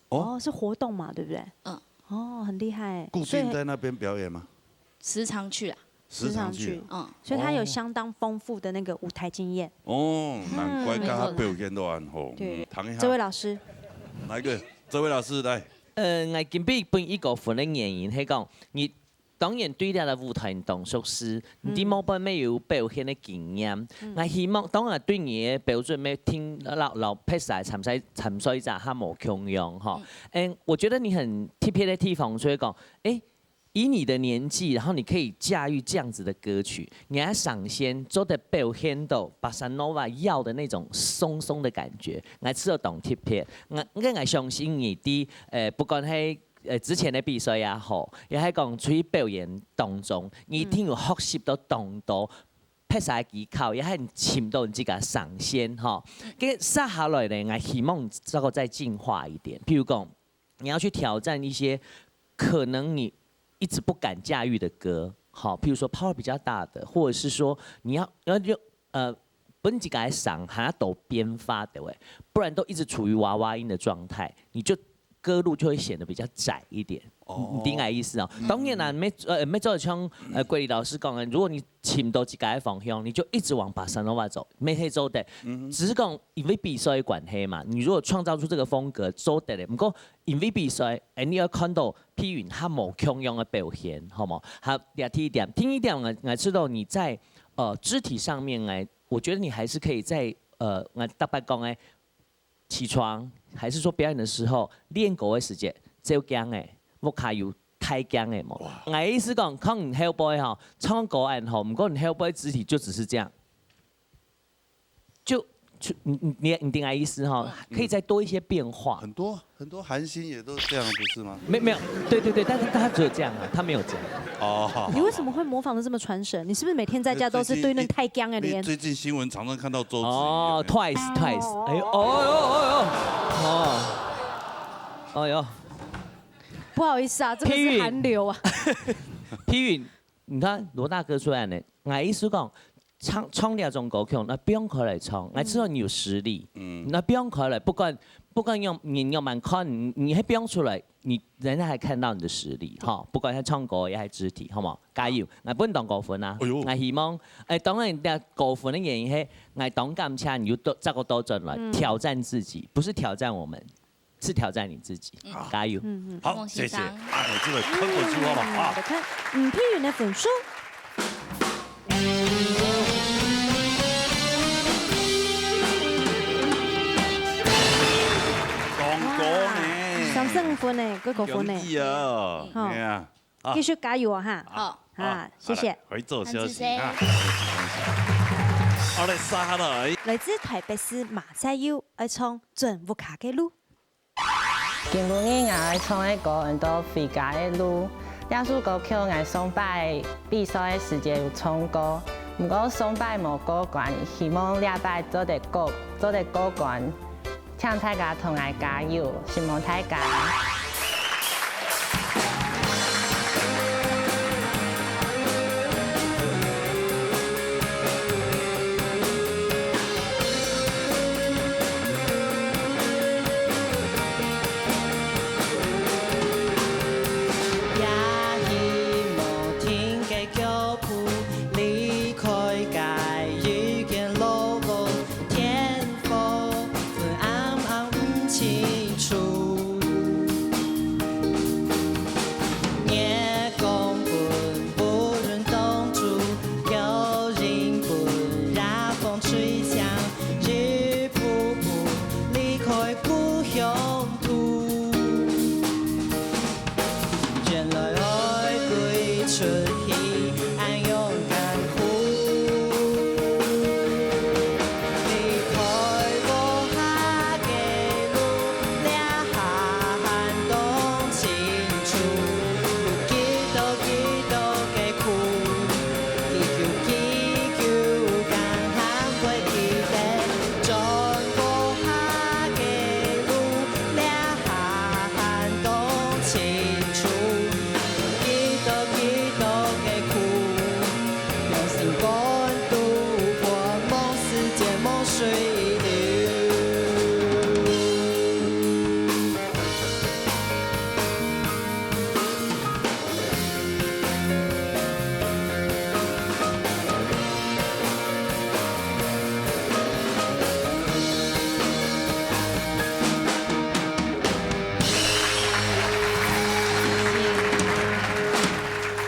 哦。哦，是活動嘛，對不對？嗯。哦，很厲害欸。固定在那邊表演嗎？所以時常去啊。時常去。時常去。嗯。所以他有相當豐富的那個舞台經驗。哦，難怪剛剛表現到恁好。對。嗯，談一下。這位老師。哪一個？這位老師，來。呃，𠊎今晡日分一個分个原因，係講，你 當然對這個舞台當熟悉，嗯。你知無，本來有表現个經驗。嗯。𠊎希望，當然對你个標準，愛聽，摎，摎別儕參賽，參賽者較無共樣吼。嗯。嗯，我覺得你很特別的地方，所以講，欸，以你的年紀，然後你可以駕馭這樣子的歌曲，你還賞先做得表現到Bossa Nova要的那種鬆鬆的感覺，𠊎試著當特別。𠊎，𠊎相信你的，呃，不管係 呃，之前个比賽也好，也係講出去表演當中，你一定有學習到當多別儕个技巧，也係尋到你自家个聲線吼。嗯。跟接下來呢，𠊎希望能夠再進化一點。譬如講，你要去挑戰一些可能你一直不敢駕馭的歌，好，譬如說power比較大的，或者是說你要，要用，呃，分自家个聲還要多變化，對不對？不然都一直處於娃娃音的狀態，你就歌路就會顯得比較窄一點。哦。你，你理解意思哦？嗯。當然啦，沒，呃，沒做得像，呃，桂林老師講的，如果你尋到自家个方向，你就一直往Bossa Nova走，乜係做得。嗯哼。只是講，因為比賽个關係嘛，你如果創造出這個風格，做得了。不過因為比賽，哎，你要看到碧雲較無共樣个表現，好無？好，這第一點。第二點，𠊎，𠊎知道你在，呃，肢體上面，哎，我覺得你還是可以在，呃，𠊎逐擺講个，起床，還是說表演的時候，練歌个時節，照鏡个，屋下有大鏡个無？哇。𠊎意思講，可能後背吼，唱歌恁好，毋過你後背肢體就只是這樣。 就出，你，你，你，你懂我意思哈？可以再多一些变化。很多，很多韩星也都这样，不是吗？没，没有，对，对，对，但是他只有这样啊，他没有这样。哦，好，好。你为什么会模仿的这么传神？你是不是每天在家都是对那太僵的脸？最近新闻常常看到周子瑜。哦，Twice，Twice，哎呦，哦哟，哦哟，哦，哦哟。不好意思啊，这个是韩流啊。譬喻，你看罗大哥出来呢，我意思讲，唱，唱两种歌曲，那不用考来唱，我知道你有实力，嗯，那不用考来，不管，不管用，你用蛮看，你，你还不用出来，你人家还看到你的实力哈，不管他唱歌也还肢体，好吗？加油，那不能当高分啊，哎呦那希望，哎，当然你的高分的原因是，我当感谢你又多，再过多转来，挑战自己，不是挑战我们。 是挑战你自己，加油！好，谢谢。哎，这个看过去好不好？我看，嗯，譬喻的分数。当高呢，三十五分呢，够高分呢。容易啊，好哎呀，继续加油啊哈！好，啊，谢谢。回走消息感谢啊。好嘞，杀下来。来自台北市马赛佑，爱唱《转屋下个路》。今晡日𠊎愛唱个歌安到《回家个路》。這首歌曲𠊎上擺比賽个時節有唱過，毋過上擺無過關，希望這擺做得過，做得過關。請大家同𠊎加油，承蒙大家。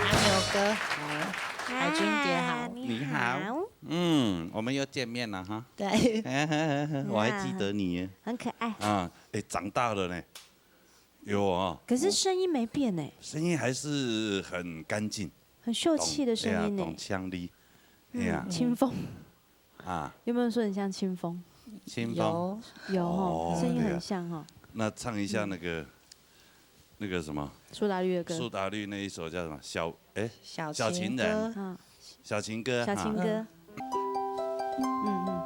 阿牛哥好，海军姐好。你好，嗯，我们又见面了哈。对，我还记得你耶。很可爱。啊，哎，长大了呢，有哦，可是声音没变哎，声音还是很干净，很秀气的声音呢懂，哎呀，懂腔的，哎呀，清风，啊，有没有说很像清风？清风，有有哦，哦声音很像哦。那唱一下那个那个什么苏打绿的歌，苏打绿那一首叫什么？小哎小小情人歌，啊，小情歌，小情歌，嗯嗯。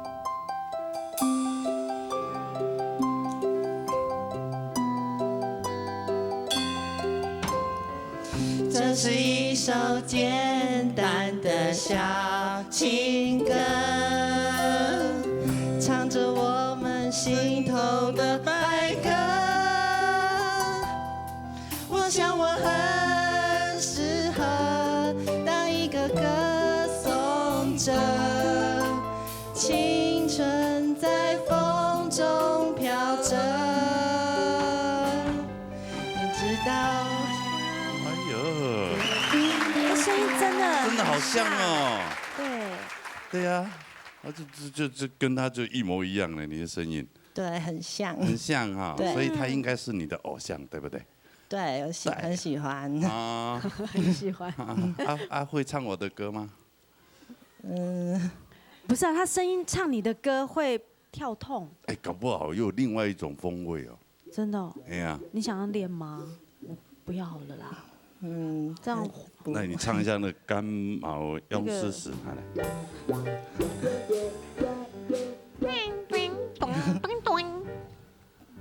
这是一首简单的小情歌，唱着我们心头的百合。我想我很适合当一个歌颂者，青春在风中飘着。你知道，哎呦，这声音真的真的好像哦。对，对呀，啊，这这这这跟他就一模一样了，你的声音对，很像。很像哈，对所以他应该是你的偶像，对不对？对，我喜很喜欢。啊很喜欢。啊啊，会唱我的歌吗？嗯，不是啊，他声音唱你的歌会跳痛。哎，搞不好又有另外一种风味哦。真的哦？哎呀，你想要练吗？我不要好了啦。嗯，这样还不，那你唱一下那《感冒勇士时》，那个，好，来。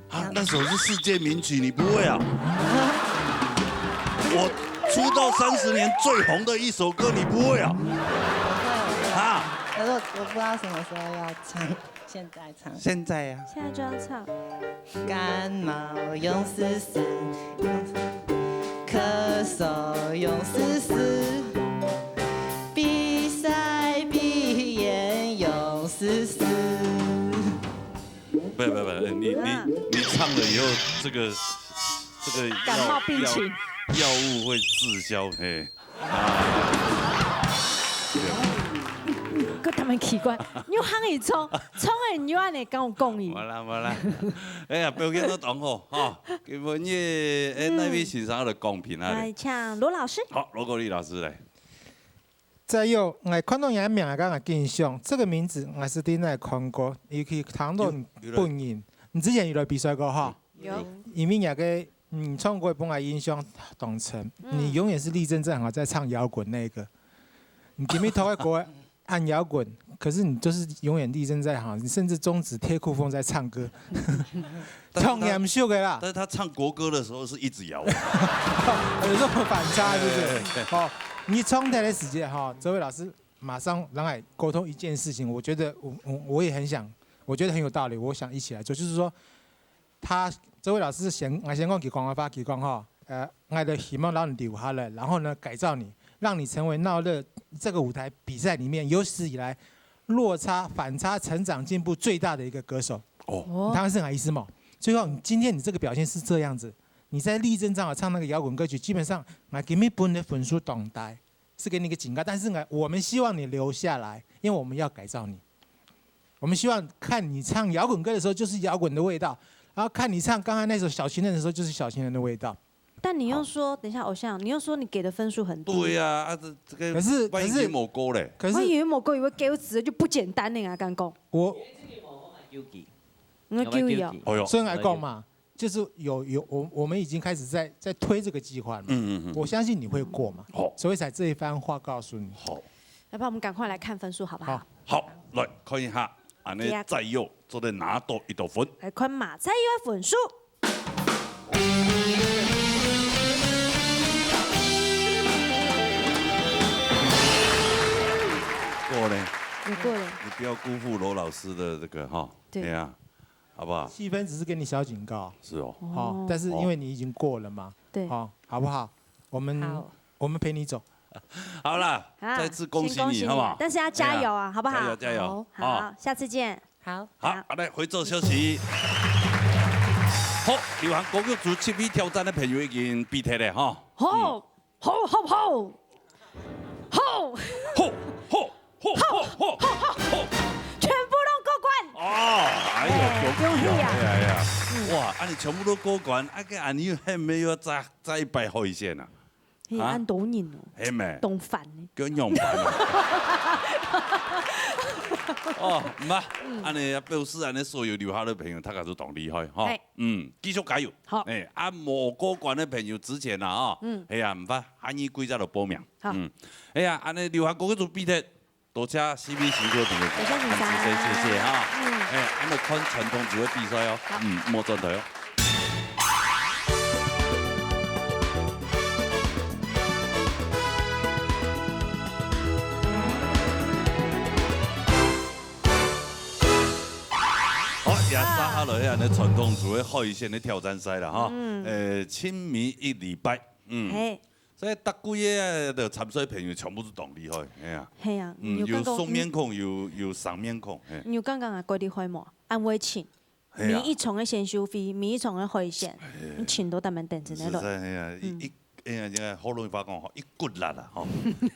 啊，那首是世界名曲，你不会啊？我出道三十年最红的一首歌，你不会啊？啊？可是我，我不知道什么时候要唱，现在唱。现在呀。现在就要唱。感冒勇士时，咳嗽勇士时，比赛比演勇士时。不不不，你你啊。你唱了以后，这个这个药感冒病情。药药物会滞销，嘿。啊。对。个他们奇怪，你又喊一种，从来你又按呢跟我讲伊。无啦无啦，哎呀，表现都当好哈。今晡日，哎，嗯。哪位先生来讲评啊？来，请罗老师。好，罗国立老师来。再有，我看到你个名，刚刚印象，这个名字我是在哪看过，尤其谈到你本人，有，有的。你之前有来比赛过哈？有。因为你个，嗯，唱歌分我印象当深，嗯。你永远是力争在行，在唱摇滚那个。你今天头个歌按摇滚，可是你就是永远力争在行，你甚至终止贴酷风在唱歌，但是他，唱严肃的啦。但是他唱国歌的时候是一直摇。有这种反差，是不是？哎，哎，哎。哦，你唱台的时间哈，哲伟老师马上让我沟通一件事情，我觉得我我我也很想，我觉得很有道理，我想一起来做，就是说，他哲伟老师先，我先讲佢讲个话，佢讲哈，呃，我的希望让你留下来，然后呢改造你，让你成为闹热这个舞台比赛里面有史以来落差、反差、成长进步最大的一个歌手。哦。你当然是我意思嘛。所以说，你今天你这个表现是这样子，你在力争上好唱那个摇滚歌曲，基本上我给你分的分数当低，是给你一个警告。但是呢，我们希望你留下来，因为我们要改造你。我们希望看你唱摇滚歌的时候，就是摇滚的味道；然后看你唱刚刚那首《小情人》的时候，就是小情人的味道。但你又说，等一下，偶像，你又说你给的分数很低。对呀，啊，这这个可是，万一可是，你某勾嘞？可是，万一有某勾，以为给我指的就不简单呢，啊，敢讲。我我要给你哦。哦哟。所以来讲嘛，就是有有我我们已经开始在在推这个计划了嘛。嗯嗯嗯。我相信你会过嘛。好。所以才这一番话告诉你。好。要不然我们赶快来看分数好不好？好。好，来看一下，安尼第二个。再有做得拿到几多分？来看马再有的分数。过嘞。有过嘞。你不要辜负罗老师的这个哈。对。哎呀。 好不好？七分只是给你小警告。是哦。好，哦。但是因为你已经过了嘛，对。好，好不好？我们，好。我们陪你走。好啦，啊，再次恭喜你，先恭喜你，好不好？但是要加油啊，哎呀，好不好？加油，加油。好，好，啊。下次见。好。好，好。好，来，回转消息。好，流行歌曲组七位挑战的朋友已经比脱了哈。好。嗯。 好，好，好。好。好，好，好，好，好，好。全部都过关。哦，哎呦，哎，恭喜啊，恭喜啊。哎呀，哎呀。嗯。哇，啊，你全部都过关，啊，个，啊，你还没有再，再一摆海鲜啊？嘿，啊？恁多人哦。嘿咩？当烦呢。跟样板啊。哦，毋啊，嗯。安尼啊，表示安尼所有留下的朋友，大家都当厉害哈。嘿。嗯，继续加油。好。哎，啊，无过关的朋友之前啊，哈，嗯。哎呀，毋怕，下二季再来报名。 好。嗯，哎呀，安尼留下过去做比赛，多谢四位辛苦的朋友，多谢先生。谢谢，谢谢哈。嗯。哎，安尼看传统就会比赛哦。好。嗯，莫转台哦。好，也杀下来，安尼传统就会海鲜的挑战赛了哈。嗯。呃，清明一礼拜，嗯。嘿。 所以逐个月的参赛朋友全部是当厉害，哎呀。嘿啊，嗯，有熟面孔，有，有生面孔，嘿。你有感觉啊，过厉害无？安慰情，嘿啊。每一场的选秀会，每一场的海鲜，嘿。你请都专门等着那个。实在，嘿啊，一，嗯。一，哎呀，這个學老話講吼，一骨力啊，吼，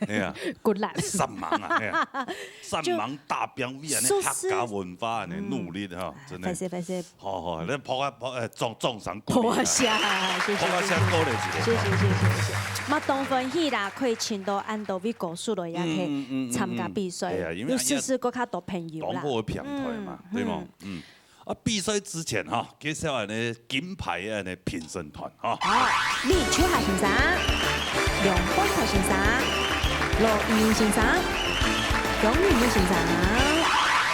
哎呀，骨力。煞猛啊，哎呀，煞猛打拚為恁呢客家文化恁呢努力哈，真的。歹勢歹勢。好好，來拍啊拍，哎，掌掌聲鼓勵啊。拍啊聲，謝謝。拍啊聲鼓勵一下。謝謝謝謝謝謝。嘛當歡喜啦，可以請到恁多位歌手來也去參加比賽，哎呀，因為又認識過較多朋友啦。當好个平台嘛，對無？嗯。 啊，比賽之前哈，介紹恁呢金牌个恁呢評審團哈。好，李秋霞先生、楊煥國先生、羅一鳴先生、楊明武先生。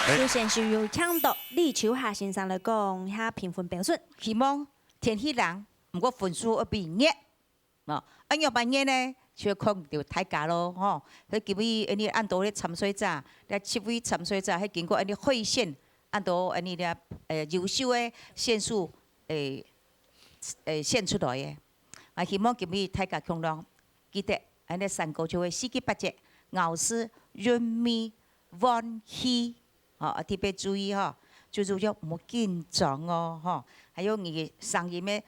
哎。首先就有請到李秋霞先生來講一下評分標準。希望天氣冷，毋過分數愛比熱。 哦，恁樣般个呢，就看著大家咯，吼。所以今日恁呢恁多个參賽者，這七位參賽者，係經過恁呢會選，恁多恁呢這，呃，優秀个選手，誒，誒，選出來个。啊，希望今日大家共同記得，恁呢山歌就會四季八節，咬字、韻味、換氣，吼，啊，特別注意吼，最主要毋好緊張哦，吼。還有你个聲音个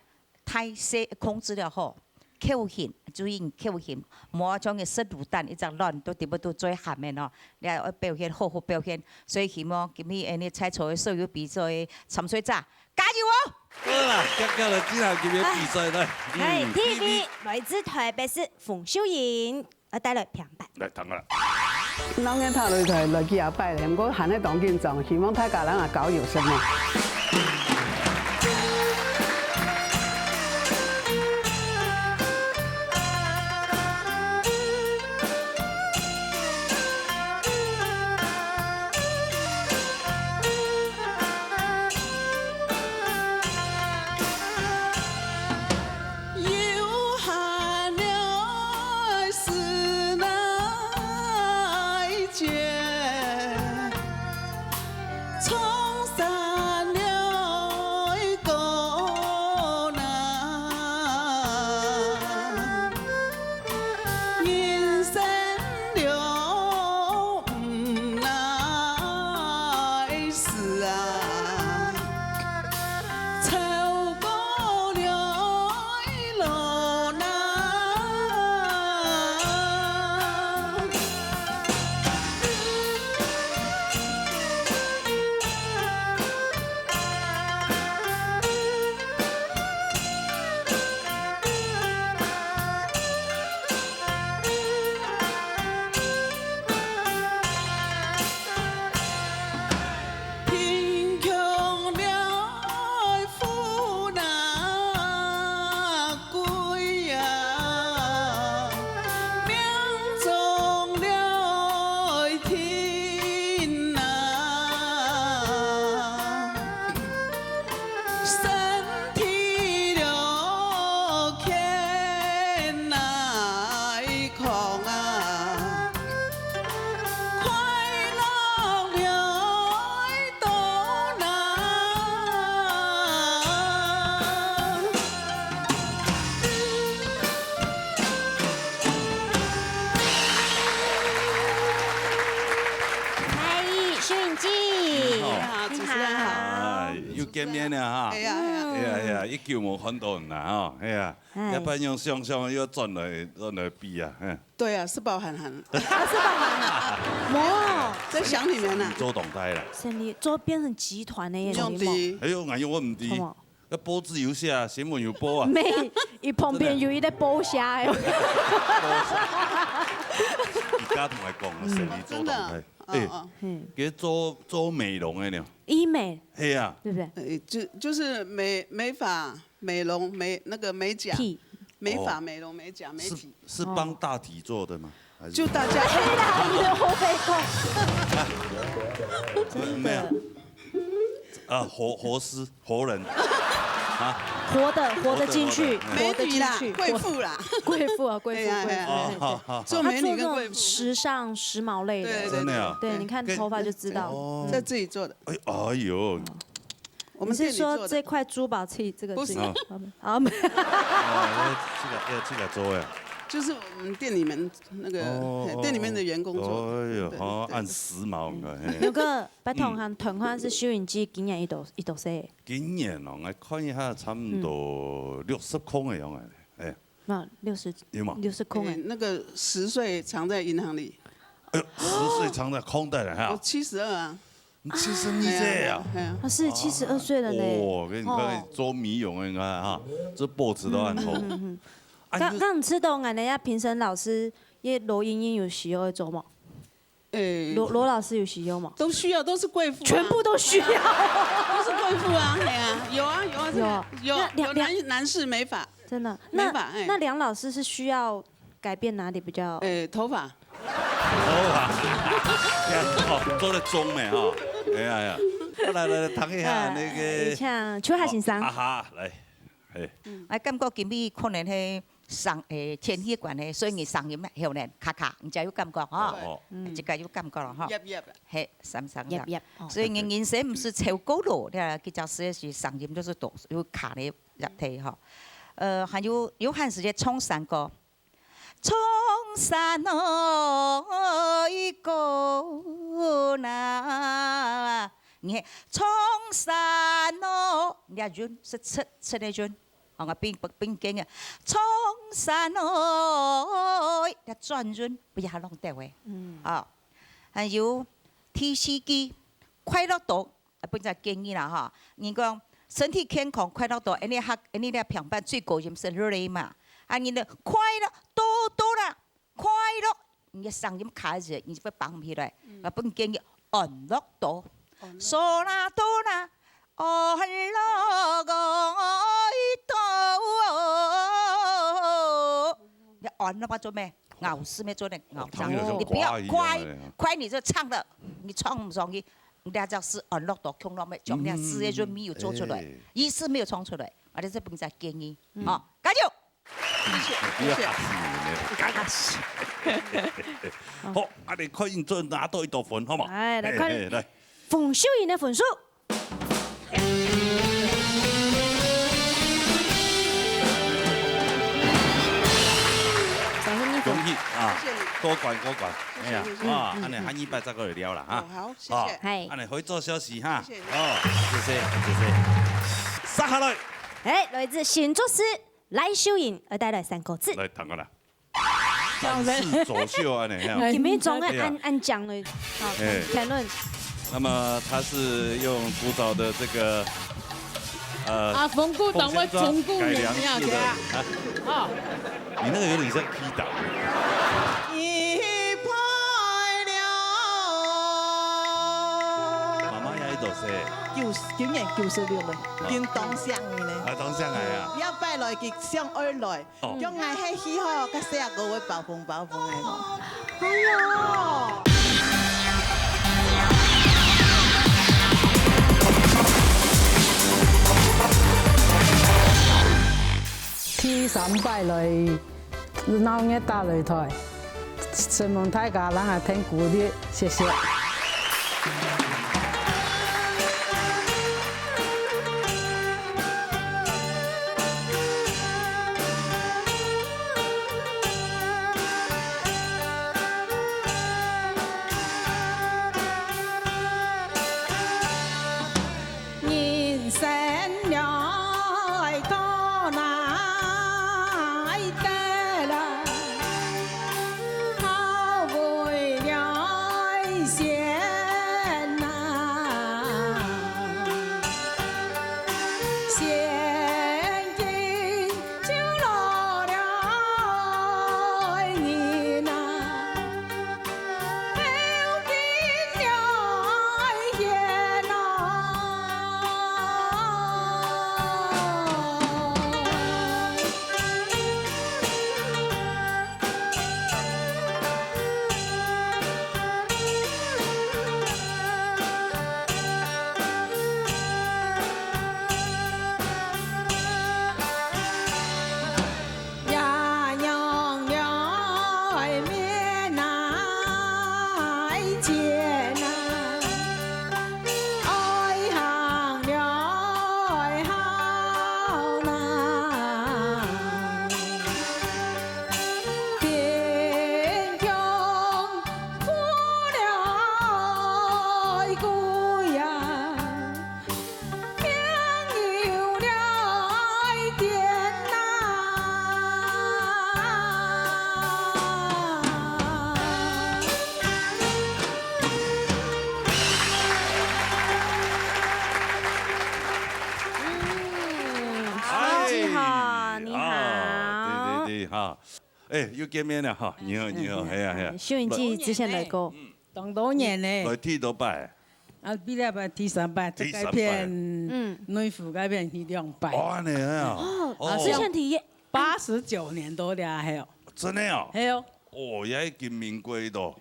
大細控制了好，口型，注意口型，莫像个食滷蛋一隻卵都點不都最鹹个喏，你還愛表現，好好表現。所以希望今日恁呢在座个所有比賽个參賽者，加油哦！好啦，接下來進行今日比賽來。哎，嗯，第一位第一位來自台北市馮秀英。 來，帶來評判。來，聽下啦。老年頭擂台來幾下擺咧，毋過還係當緊張，希望大家人也交友深嘛。嗨，秀英姐。你好。你好，主持人好。哎，又見面了哈。哎呀，哎呀。哎呀，哎呀，已久無看到你了哈。哎呀，哎。要不然用想想又轉來，轉來比啊，嗯。對啊，食飽閒閒。啊，食飽閒閒。無。在想你們呢。生理做動態啦。生理做變成集團的耶，用的。哎呦，哎呦，我毋知。什麼？ 該報紙有寫啊，新聞有報啊。無，佢旁邊有一個報社个。報社。佢家同𠊎講啊，嗯。生理做動態。真的啊？哎，哦，哦。嗯。佢做，做美容个呢。醫美。係啊。對不對？呃，就，就是美，美髮、美容、美，那個美甲。P。美髮、哦。美容、美甲、美體。是，是幫大體做的嗎？還是就大家。哎呀，你的後背痛。沒，沒有。真的。 啊，活，活屍，活人。啊？活的，活得進去，活的，活的。活得進去，美女啦，貴婦啦。活，貴婦啊，貴婦，哎呀，哎呀。貴婦，對，對，對。哦，好，好，好。做美女跟貴婦。她做那種時尚、時髦類的。對，對，對。真的啊？對，你看頭髮就知道。哦。嗯。在這裡做的。哎，哎呦。我們店裡做的。你是說這塊珠寶器，這個不是。這個？啊。啊，沒有。哦，那這個，哎，這個做呀。就是我們店裡面那個，哦，嘿，店裡面的員工做的。哦，哎呦，對，對，哦，對。按時髦，嗯。嘿。牛哥， 拜託，嗯。還，同款係收音機，今年幾多，幾多歲？今年哦，𠊎看一下，差毋多，嗯。六十空个樣仔，哎。那六十，有吗？六十空哎。哎，那个十岁藏在银行里。哎呦，十岁藏在口袋里哈。我七十二啊。你七十二岁啊？哎呀，哎呀。啊，是七十二岁了呢。哦，给你看看哦。周米勇，你看哈，这报纸都很厚。嗯，嗯，嗯。啊，刚，你就刚吃到俺那家评审老师，也罗英英有喜欢做吗？哎，罗，罗老师有喜欢吗？都需要，都是贵妇啊。全部都需要。都是贵妇啊，哎呀，有啊，有啊，这个有啊。有，那两，有男，两男士美发。真的，那，美发，哎。那梁老师是需要改变哪里比较？哎，头发。头发，哦，做得中美哈，哎呀呀，来来来，谈一下那个，哎，像邱海先生。啊哈，来，哎，哎，感觉今日可能係上，哎，天气个关系，所以你声音可能卡卡，你才有感觉哈。哦，嗯。这个有感觉了哈。Yep, yep。嘿，三声 yep, yep。Yep, yep，哦。所以你人生毋係超高咯，你看，佢只係声音就是都有卡个问题哈。呃，还有，有閒時節唱山歌。 唱山歌哪，你唱山歌，你啊韻係七，七个韻，哦，我並，並肩个，唱山歌，你轉韻，不要弄掉欸。嗯。啊，還有第四句，快樂多， 啊，本來建議啦哈，你講身體健康，快樂多，恁呢客，恁呢个平板最高音係re嘛，啊，你个快樂多多啦，快樂，你个聲音卡住，你就會放毋起來。嗯。啊，本建議安樂多，安樂多。So啦多啦，安樂愛多。你安樂嘛做咩？咬字咩做呢？咬字。哦，唐朝像你不要瓜一樣快，的。快你就唱了，你唱毋上去。 你這隻字安樂多，共樣个，將這字个韻味有做出來，嗯，哎。意思沒有唱出來，啊，這是本來建議，嗯。哦，加油！謝謝，謝謝。不要客氣，你們不要客氣。好，啊，你看你做拿到幾多分，好無？哎，來看嘿，嘿，來。馮秀英个分數。掌聲鼓勵。恭喜啊，謝謝你。過關，過關。哎呀，謝謝，謝謝。哇，嗯，恁呢，嗯。下二擺再過來尞啦，哈。哦，好，謝謝。哦，嗨。恁呢，好做消息哈。謝謝。哦，謝謝，謝謝。接下來。哎，來自新竹市賴秀英，要帶來三個字。來，聽看啦。展示走秀恁呢，哈。哎。今晡日總愛恁，哎呀。恁講了，好，哎。評論。那麼他是用古早的這個，呃，啊，蒙古黨會蒙古人呀，蒙古改良式的，對啊。啊。哦。 你那個有點像踢倒。一拍了。媽媽也一朵噻。九十，今年九十六了，啊。已經當想你呢。啊，當想哎呀。嗯，這擺來佢想愛來，哦。叫𠊎係去吼，佮細阿哥會包紅包分𠊎咯。哎喲。第三擺來 鬧熱打擂台，承蒙大家，讓𠊎添鼓勵，謝謝。哈，哎，又見面了哈，你好，你好，哎呀，哎呀，秀英姐之前來過，當多年呢。來第幾擺？啊，比較擺第三擺，第三擺。在該片嗯，內湖該片去兩擺。哦，恁樣啊。哦，哦，之前第一，八十九年多了，還有。真的哦。還有。哦，也已經民國都。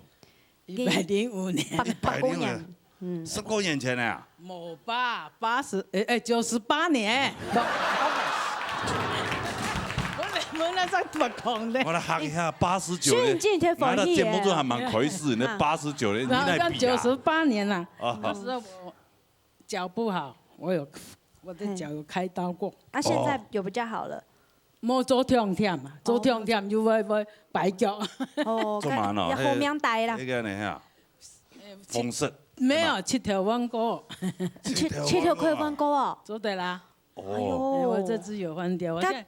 一百零五年。一百零五年。 嗯，十多年前啊。無吧，八十，哎，哎，九十八年。我們那時候怎麼講的？我來學一下，八十九年。所以你今天翻譯耶。那節目組還蠻開始，那啊。八十九年，你然後到九十八年了，啊。那時候我腳不好，我有，我的腳有開刀過。啊，現在有比較好了。 無做痛點啊，做痛點又會，會跛腳。哦，做麼个呢？該，該後面帶啦。那個呢，哈，風濕。沒有，膝頭彎過。膝，膝頭可以彎過哦。做得啦。哦。哎，我這隻有彎掉，我現在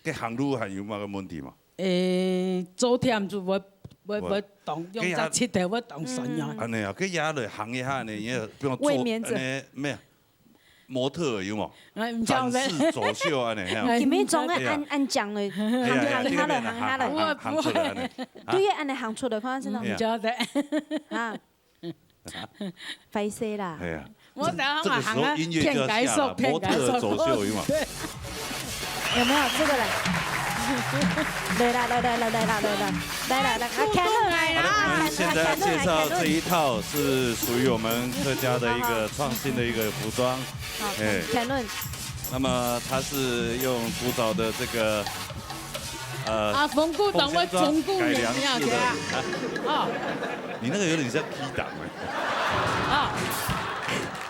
該行路還有麼个問題嗎？誒，做忝就會，會，會動，用隻膝頭會動酸呀。嗯。恁樣啊，該也來行一下呢，也不用做，衛冕者。恁樣，沒有。 模特有無？哎，毋曉得。展示走秀恁樣，嘿。今晡日總愛恁，恁講咧，哎呀，哎呀，行，行下來，這個行下來。行，行，行出來恁樣。啊？對，恁樣行出來，看真的。哎呀。毋曉得。啊。歹勢啦。哎呀，我等下嘛行啊，這，這個時候音樂就要下了，騙解說，騙解說。模特走秀有無？對。有沒有這個人？來啦，來啦，來啦，來啦，來啦，來啦，啊，Cannon來啦。好的，我們現在介紹這一套是屬於我們客家的一個創新的一個服裝。 好，哎。Cannon。那麼它是用古早的這個，呃，啊，風古董會中古年了，風箱裝改良式的。對啊。啊。哦。你那個有點像T檔欸。哦。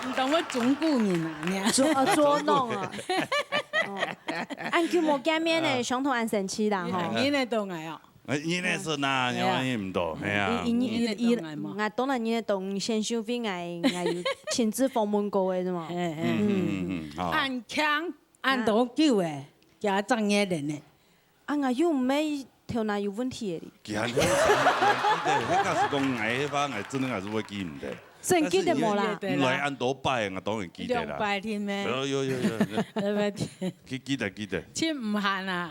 你懂我中古年啊，你啊。捉，呃，捉弄啊。哦。恁久無見面呢，哎。想到恁生趣啦，吼。你還認得到𠊎哦。 哎，你那是哪，嗯。你還認毋到，哎呀。伊，伊，伊，伊，𠊎當然認得到，先生會𠊎，𠊎有親自訪問過个，是無？哎，哎。嗯，嗯，嗯，嗯，好。恁慶，恁多久欸，加正月人呢？啊，𠊎又毋係頭腦有問題个哩。佢還，佢還，佢還，佢假使講𠊎个話，𠊎真个還是會記毋得。 真記得無啦？但是你，你來恁多擺，𠊎當然記得啦。兩擺定咩？有，有，有，有，有。兩擺定。記，記得，記得。盡毋閒啊。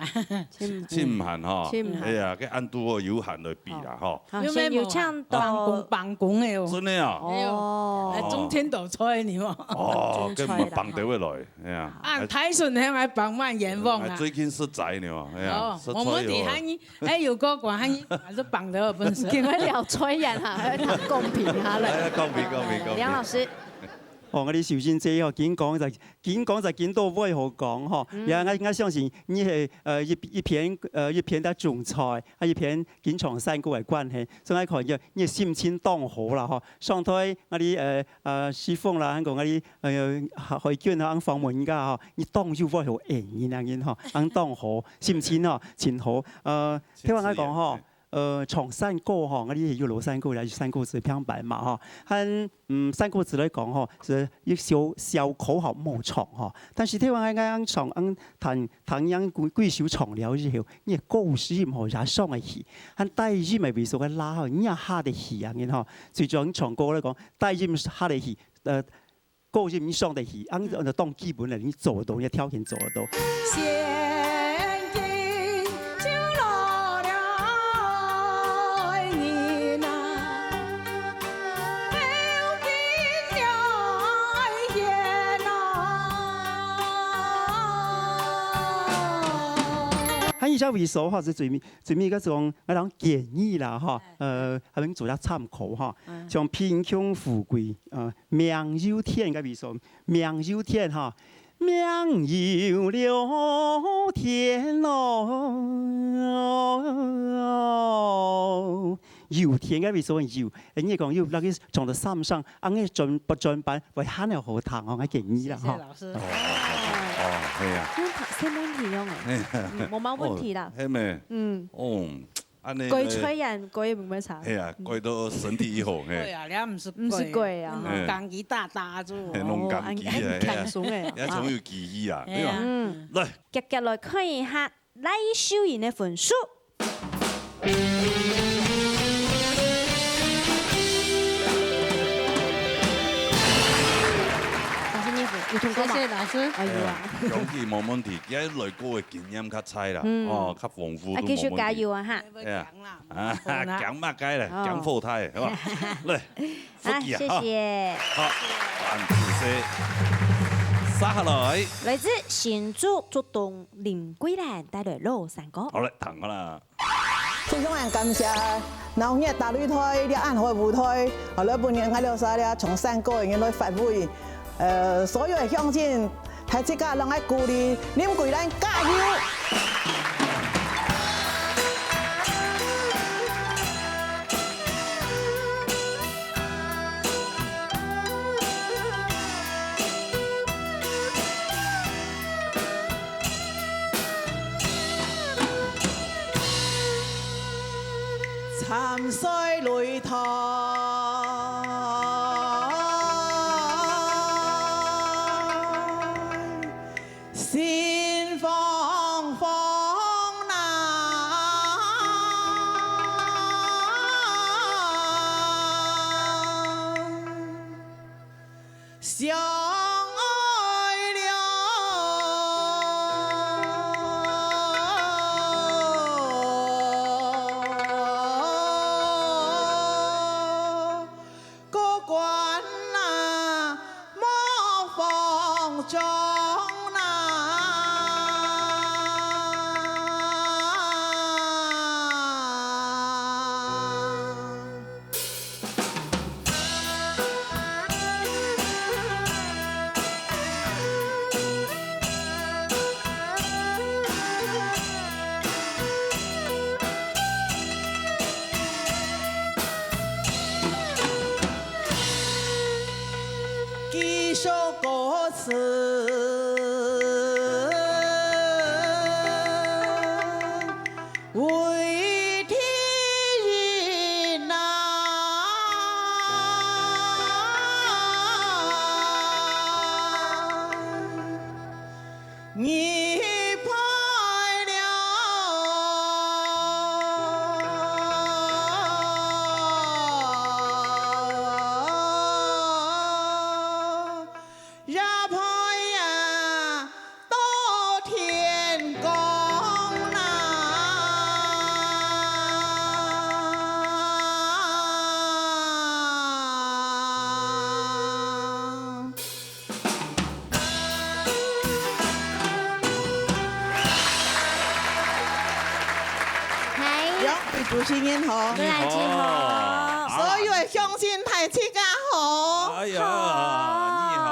盡，盡閒吼。盡閒。哎呀，該恁多有閒來比啦，吼。好，先有請到辦公，辦公个哦。真的啊？哎喲，哦。哎，中天都在呢嘛。哦，中天都在啦。該毋係辦得會來，哎呀。啊，哎。大順還愛幫忙演講啊。哎，最近實在呢嘛，哎呀，哦，實在哦。無問題，喊你 哎，有个管，還，還係放了本身。今日聊吹煙哈，還談公平哈了。哎，公平，公平，公平。梁老師。哦，𠊎兜秀英姐吼，緊講就，緊講就緊到會好講吼。嗯。也，𠊎，𠊎相信你係，呃，一，一片，呃，一片在種菜，啊，一片經常山歌个關係，所以𠊎看你，你个心情當好啦吼。上台𠊎兜，呃，呃，西風啦，還講𠊎兜，呃，海，海軍啊，訪問人家吼，你當有會好，哎，你那人吼，恁當好，心情吼，真好。呃， 聽𠊎講吼，呃，唱山歌吼，𠊎兜有老山歌，也有山歌子拼盤嘛吼。還，嗯，山歌子來講吼，係一小，小口吼，無唱吼。但是聽𠊎，𠊎，𠊎唱，恁彈，彈恁幾，幾首唱了以後，你个高音吼，也上得去，還低音个位所个拉吼，你也下得去啊，然後，所以講唱歌來講，低音下得去，呃， 高音上得去，恁，嗯。當基本个，你做得到，你个條件做得到。先進就老了人啊，後進了人啊。還有一隻位所吼，係最尾，最尾个係講，𠊎講建議啦，吼，哎。呃，還能做下參考，吼。嗯。像貧窮富貴，呃， 命由天个位所，命由天哈，命由了天咯。由天个位所有，人家講有那個唱到三聲，恁樣轉，不轉班，會還要好聽哦，𠊎建議啦，哈。謝謝老師。哦，哦，哦，哦，係啊。就係問題用誒。係啊。嗯，無麼問題啦。哦，係咩？嗯。哦， 恁樣呢。改吹煙，改也毋會差。係啊，改到身體以後，嘿。對啊，你也毋使改。毋使改啊。嗯，嘿。講佢打打住。嘿，弄講佢啊，哦，恁，恁輕鬆誒。也，也總有記憶啊，係啊。對吧？嗯。來。遽遽來看一下賴秀英个分數。有通過嗎？謝謝老師。哎呀，哎呀，恭喜，無問題，今日來過个經驗較在啦，嗯。哦，較豐富，啊，繼續加油啊，哈。哎呀，強啦，啊，無啦。強麼个咧？哦。強火大，好吧？來，福氣啊，啊，謝謝。哈。好，萬事謝。接下來。來自新竹竹東林桂蘭帶來老山歌。好，來，聽好啦。 非常感謝鬧熱大擂台這恁好个舞台，啊，來分𠊎這儕這唱山歌个人來發揮。呃，所有个鄉親，大自家攏愛鼓勵林桂蘭加油！ 參賽擂台，心慌慌呐。 相爱了，过关啊，莫慌张啊。 几首歌词。 为天人呐，你败了。 也陪呀到天光啦。 嗨。兩位主持人好。桂蘭姐好。好。所有个鄉親大自家好。哎呀，好。你好，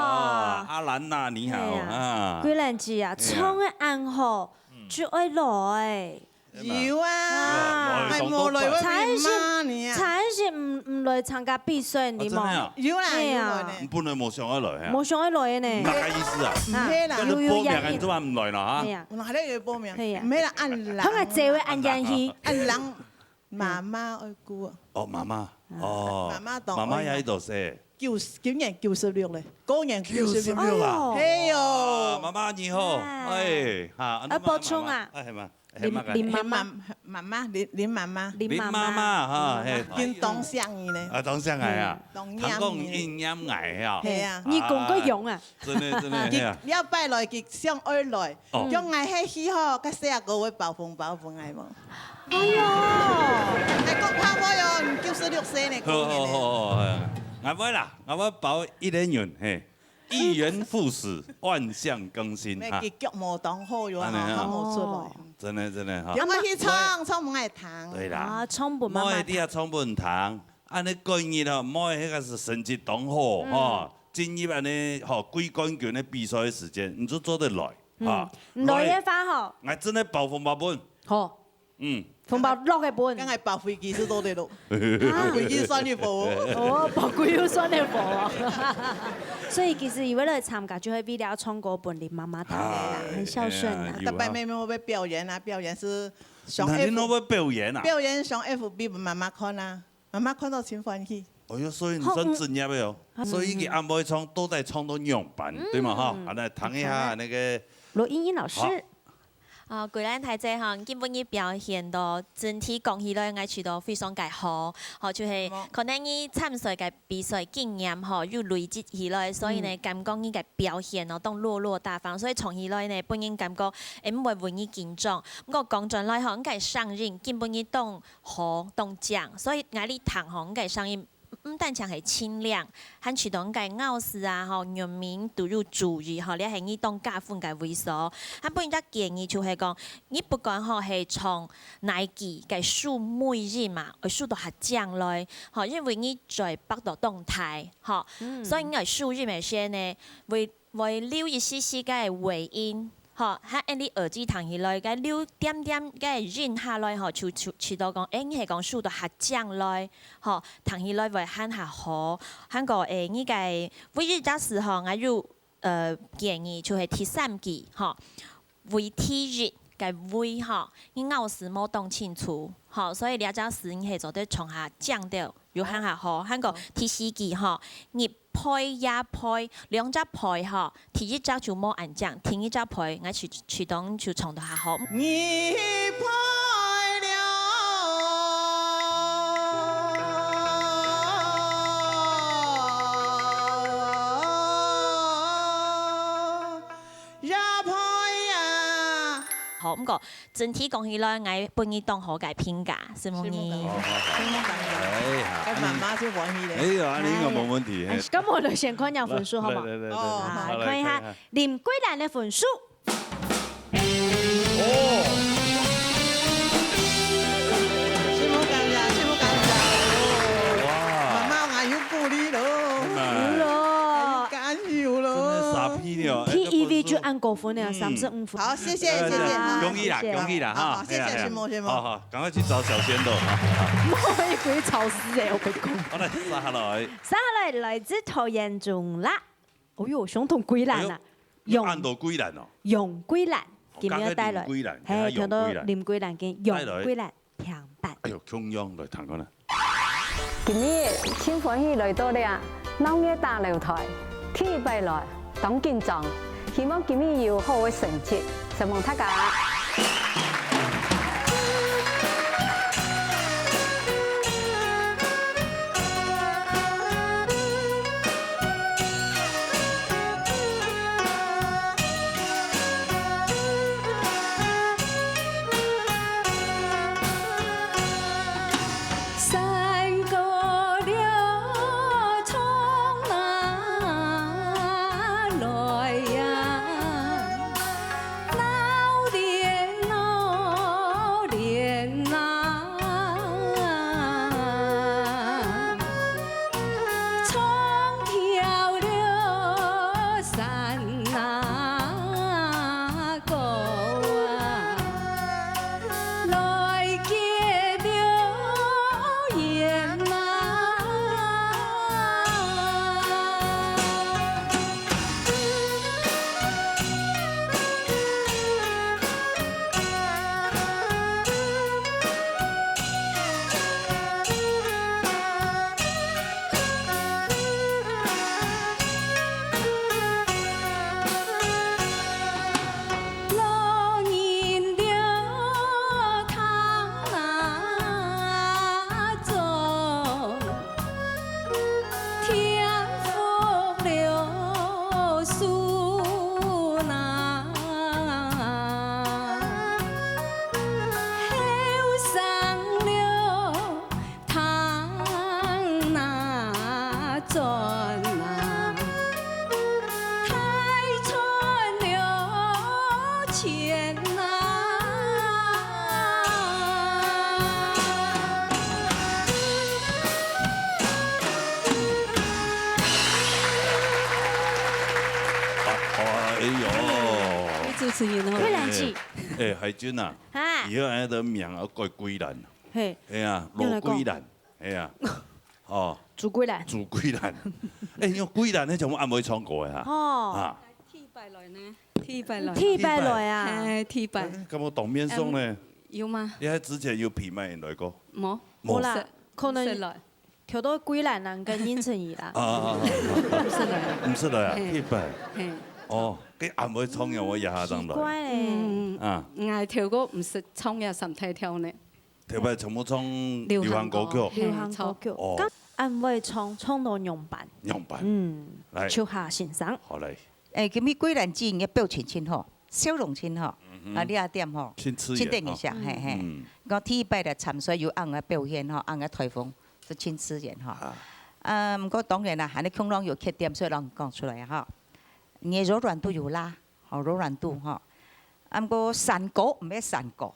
阿蘭娜，你好，哎呀，啊。桂蘭姐啊，哎呀。唱个恁好，嗯。就愛來。有啊，啊。哎，無來會被罵你啊。才是，才是毋，毋來參加比賽，你無？啊，真的啊？有啦，哎呀。有啦呢。你本來無想愛來啊？無想愛來个呢。麼个意思啊？啊。毋係啦。但是報名个，你做麼毋來呢？啊？哎呀。 我哪裡有報名？係啊。毋係啦，恁人。佢个座位恁遠去。恁人，媽媽愛顧啊。哦，媽媽，哦，媽媽當愛啊。媽媽也一度歲？九十，今年九十六咧，過年九十六。九十六啊。哎喲。係喲。啊，媽媽你好，哎。哎，哈，啊，愛補充啊。哎，係嘛，係嘛，林，林媽媽。媽媽，林，林媽媽。林媽媽。林媽媽哈，嗯。嘿。今當想你呢。啊，當想你啊。嗯，當念你呢。聽講你念𠊎啊。係啊。你講个用啊。 真个，真个，佢，係啊。了擺來，佢想愛來，哦。叫𠊎係去吼，佮細阿哥會包紅包分𠊎無？哎喲。還講怕我喲，你九十六歲呢，好，好，好，好，係啊。𠊎會啦，𠊎會包一個人，嘿，一元復始，萬象更新，哈。佢腳無當好喲，恁樣啊。吼，喊無出來。哦。真个，真个，哈。叫𠊎去唱，唱分𠊎聽。對啦。啊，唱分媽媽聽。莫一定愛唱分聽。 恁呢過日吼，莫係該個成績當好，嗯。吼，進入恁呢，吼，季冠軍个比賽个時間，你就做得來，嗯，哈。來个話吼。來，𠊎真个包紅包分。好。嗯。紅包落个分。剛才包飛機係做得咯。啊。飛機算你包。哦，包飛機算你包啊。所以其實佢會來參加，就係為了唱歌分你媽媽聽啦，哎，很孝順啊。哎呀，有啊。大伯妹妹會不會表演啊？表演係上那你會不會表演啊？表演上F B分媽媽看啊。 媽媽看到真歡喜。哎喲，所以你算專業个哦。好，嗯。所以佢恁會唱，到底唱到仰般，嗯。對嘛哈？啊，來聽一下那個羅英英老師。好。哦，桂蘭大姐吼，今晡日表現到整體講起來，𠊎覺得非常个好，吼，就係可能你參賽个比賽經驗吼，有累積起來，所以呢，感覺你个表現哦，當落落大方，所以唱起來呢，分人感覺，誒，毋會分你緊張。毋過講轉來吼，你个聲音今晡日當好，當靚，所以𠊎哩聽吼，你个聲音 毋單淨係清亮，還覺得你个咬字啊，吼，韻味都有注意，吼，這係你當加分个位所。還分人家建議就係講，你不管吼係唱哪句个收尾音嘛，愛收到較靚來，吼，因為你嘴擘到當大，吼，所以你个收音个時呢，會 會留一絲絲个尾音，吼，還恁樣耳機聽起來，該留點點个音下來，吼，就就知道講，誒，你係講收到較靚來，吼，聽起來會還較好。還過，誒，你个尾一隻字吼，𠊎有，呃，建議，就係第三句，吼，尾第一个尾，吼，你咬字無當清楚，吼，所以這隻字你係做得唱較靚兜，有還較好。還過第四句，吼，入 配也配，兩隻配吼，第一隻就無恁靚，第二隻配，𠊎就就當就唱到較好。你配了。也配啊。好，毋過 整體講起來，𠊎分你當好个評價，承蒙你。承蒙感謝。承蒙感謝。哎，好，該媽媽就歡喜咧。哎呀，恁樣應該無問題。哎，嘿。該我來先看下分數好無？來，來，來，來，哦，好，好，來，看一下看一下。林桂蘭个分數。哦。承蒙感謝，承蒙感謝。哇。媽媽，𠊎有鼓勵咯。嗯啊。有咯。哎，有加油咯。真的傻逼了，哎，第一位就恁高分了，該分數。嗯。三十五分。好，謝謝，謝謝。哎，恭喜啦，謝謝。恭喜啦，哈。好，好，謝謝，哎呀，承蒙，承蒙。好，好，趕快去找小鮮肉，哈。莫一鬼吵死哎，我跟你講。好，來，接下來。接下來，來自桃園中壢。哦喲，相同桂蘭啊。哎喲，又喊到桂蘭哦。楊桂蘭，哦，今日帶來。加個林桂蘭，嘿，加個楊桂蘭。聽到林桂蘭跟楊桂蘭。帶來。 平板。哎喲，共樣來聽看啊。今日真歡喜來到這鬧熱大樓臺，第一擺來，當緊張，希望今日有好个成績，承蒙大家。哎喲。女主持人哦。桂蘭姐。哎，海軍啊，哈。以後恁樣个名要改桂蘭。嘿。哎呀，你來講。羅桂蘭，哎呀，哦，朱桂蘭。朱桂蘭。哎，用桂蘭，那種阿妹唱歌个哈。哦。啊。第一擺來呢，第一擺來。第一擺來啊。哎，第一擺。哎，敢有當面熟呢？嗯，有嗎？你還之前有陪伴人來過？無。無啦，可能 跳到桂蘭人个認真伊啦。啊，啊，啊，啊。毋識來啊。毋識來啊，嘿。第一擺。嘿。哦，該恁會唱个，𠊎也下當來。奇怪欸。嗯，啊，𠊎頭過毋識唱這三大調呢。頭擺全部唱流行歌曲。流行歌曲。哦。該恁會唱，唱到仰般？仰般？嗯，來，秋霞先生。好來。欸，今日桂蘭姐个表情真好，笑容真好，啊，這點吼，真刺眼真得人惜，嘿嘿。我第一擺來參賽有恁个表現吼，恁个台風，係真刺眼吼。啊，毋過當然啦，還係共樣有缺點，所以人講出來吼。 你个柔軟度有啦，吼，柔軟度吼。啊，毋過山歌毋係山歌，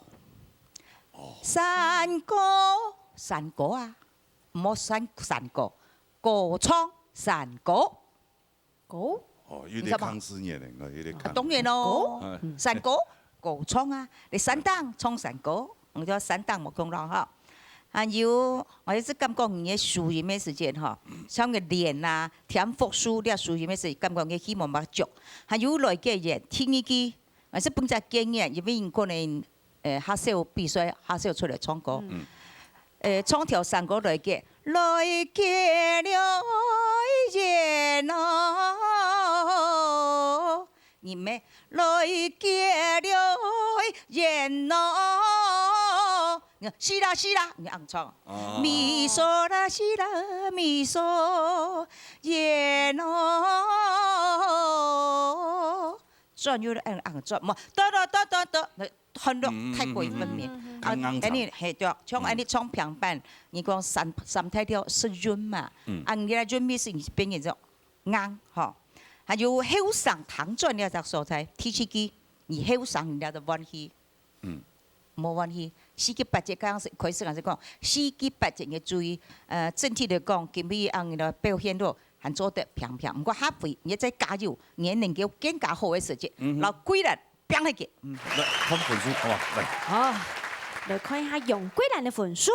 山歌山歌啊，毋好山山歌，歌唱山歌。歌？哦，有點康斯年的，有點康。當然咯，山歌歌唱啊，你山頂唱山歌。 我叫山頂無共樣吼。還有，𠊎一直感覺你个收音个時節吼，像个練啊，添復數這收音个時節，感覺你希望較足。還有來个人，第二句，還係本隻經驗，因為你可能，呃，較少比賽，較少出來唱歌。呃，唱條山歌來个，來个了，人哦。 你毋係來个了緣哦。你看，是啦是啦，你恁唱。哦咪嗦啦西啦咪嗦，緣哦。轉又恁恁轉，無，得得得得得，那很多嗯嗯太過於分明。嗯嗯嗯剛剛唱恁呢，嘿，對，像恁呢唱平板，你講三三大調係韻嘛，嗯啊，你來韻味係你變成這種硬吼。還有後生聽轉這隻所在，第七句，你後生你就歡喜，嗯，無歡喜。四季八節，剛剛係開始還係講四季八節个注意，呃，整體來講，今日恁呢表現到還做得平平，毋過下回你再加油，你能夠更加好个成績，嗯哼然後歸來拼下去。嗯。來看分數，好吧，來。好，來看一下楊桂蘭个分數。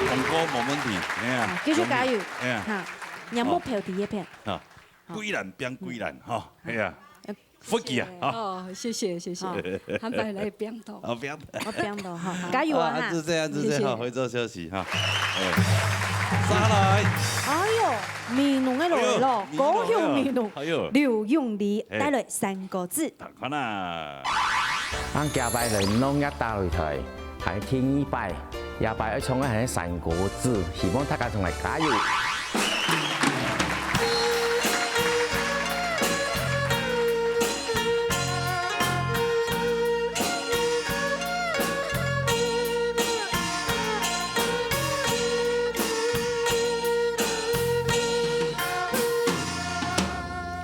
紅哥無問題，哎呀，繼續加油。哎呀，哈，你目標第一片。啊，桂蘭變桂蘭哈，哎呀，福氣啊，哈，哦，謝謝謝謝，坦白來變動。好，不要。我變到哈，加油啊啊，哈就！這樣，就這樣，謝謝好，回頭休息哈。哎，下來，哎喲，美濃个來咯，哎喲高雄美濃，哎喲劉永利哎帶來三個字。打開啦。恁下擺來農業大擂台，還係第二擺，下擺愛唱个還係山歌子，希望大家同來加油。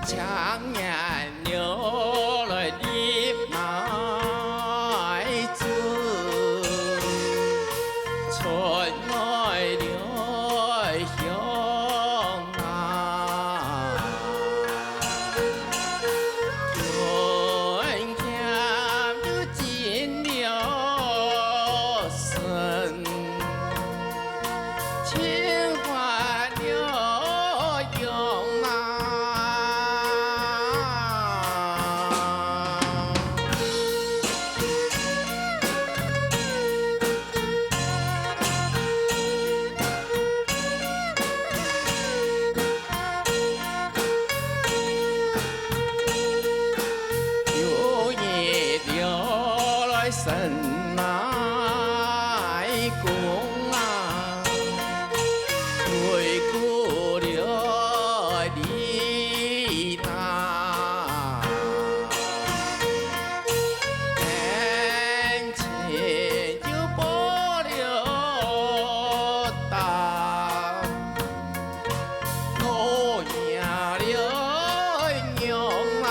青年流泪的麦子，春来留香啊。春天又进了身。 清欢了容貌。 有日流来神来公啊，回顾了你那，眼前就不了大。 我赢了娘啊！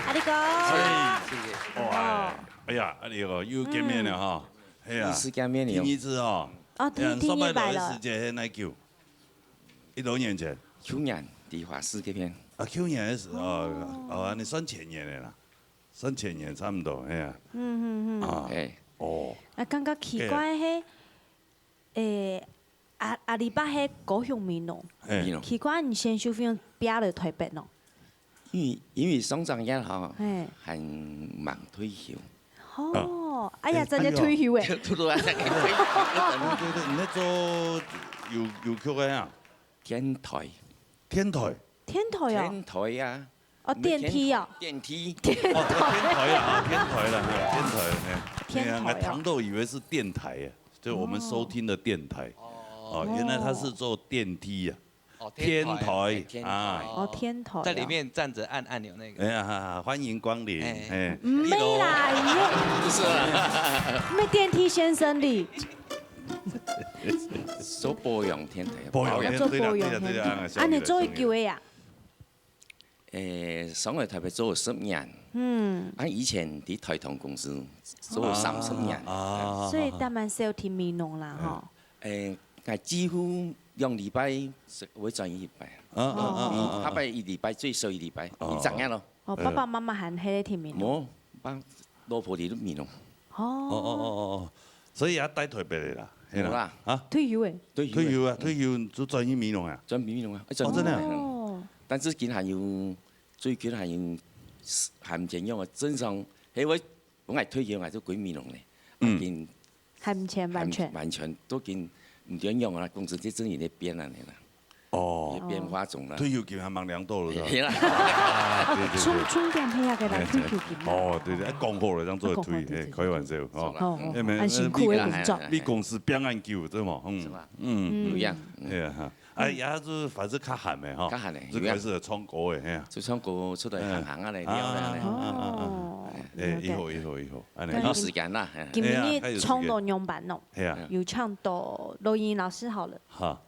阿力哥，哎，哇，哎呀，阿力哥又见面了哈。哎呀，又是见面了第二次哈。哦，哎呀，第第上摆二擺了來个時，節係哪久？一多年前。去年在花市該片。啊，去年个時候，哦，你算前年个啦，算前年差毋多，哎呀，嗯嗯嗯。啊，哎，哦，啊，感覺奇怪係，誒，阿，阿里伯係高雄美濃。嘿。美濃。奇怪，你先修飛用飛來台北喏？因為，因為上張月吼，嘿。還吂退休。哦，哎呀，哎，真的退休誒。哎呦。對，對，對，你在做郵，郵局个啊？電台。電台？電台哦。電台啊。哦，電梯哦。電梯。電台。哦，電台啦，啊，電台啦，嘿，電台，嘿。電台哦。哎呀，我聽到以為是電台耶，就我們收聽的電台。哦。哦，原來他是做電梯啊。哦，天台，天台，天台啊。哦，天台啊。在裡面站著按按鈕那個。哎呀，哈哈，歡迎光臨，哎。哎。毋係啦，你不是啦。毋係電梯先生哩。做保養電台，保養電，保養。做保養電梯。對啦，對啦，對啦，啊，你做幾久个呀？誒，上來台北做十年。嗯。啊，以前在台糖公司做三十年。啊，啊，啊，啊。所以當然係有聽美濃啦，吼。誒，𠊎幾乎兩禮拜會轉一擺。啊，啊，啊，啊，啊。一，大概一禮拜，最少一禮拜，哦。一隻月咯。哦，爸爸媽媽還係聽美濃。無，爸，老婆在美濃。哦。哦，哦，哦，哦。所以也在台北个啦，係啦。無啦。啊？退休誒。退休誒。退休啊，退休就轉去美濃啊。轉美濃啊，哎，轉哦，真的啊。美濃。哦。但是今還有，最近還有，還毋見用啊，正常，嘿，我，我愛退休啊，就歸美濃咧。嗯。啊，今還毋見完全。還完全都今毋見用啊，公司這陣也在變啊，你啦。哦。也變化中了。退休金還吂領到了，是吧？嘿啦。啊，對，對，對。充，充電係啊，給他退休金啊。哦，對，對，哎，講好了，這樣做得退，講好，對，嘿，對，對。開玩笑，哦。是吧？哦，哦，哎，沒，很辛苦的工作。你公司變恁久，對嗎？嗯，是吧？嗯。嗯。不一樣。嗯。哎呀，哈。 哎，也係反正較閒个吼，較閒个，就開始唱歌个，嘿啊。就唱歌出來行行啊，來尞尞啊。啊，啊，啊，啊，啊。哦，哎，了解。以後，以後，以後，恁樣。有時間啦，嘿。今晡日唱到仰般哦？嘿啊。有唱到羅英老師好了。好。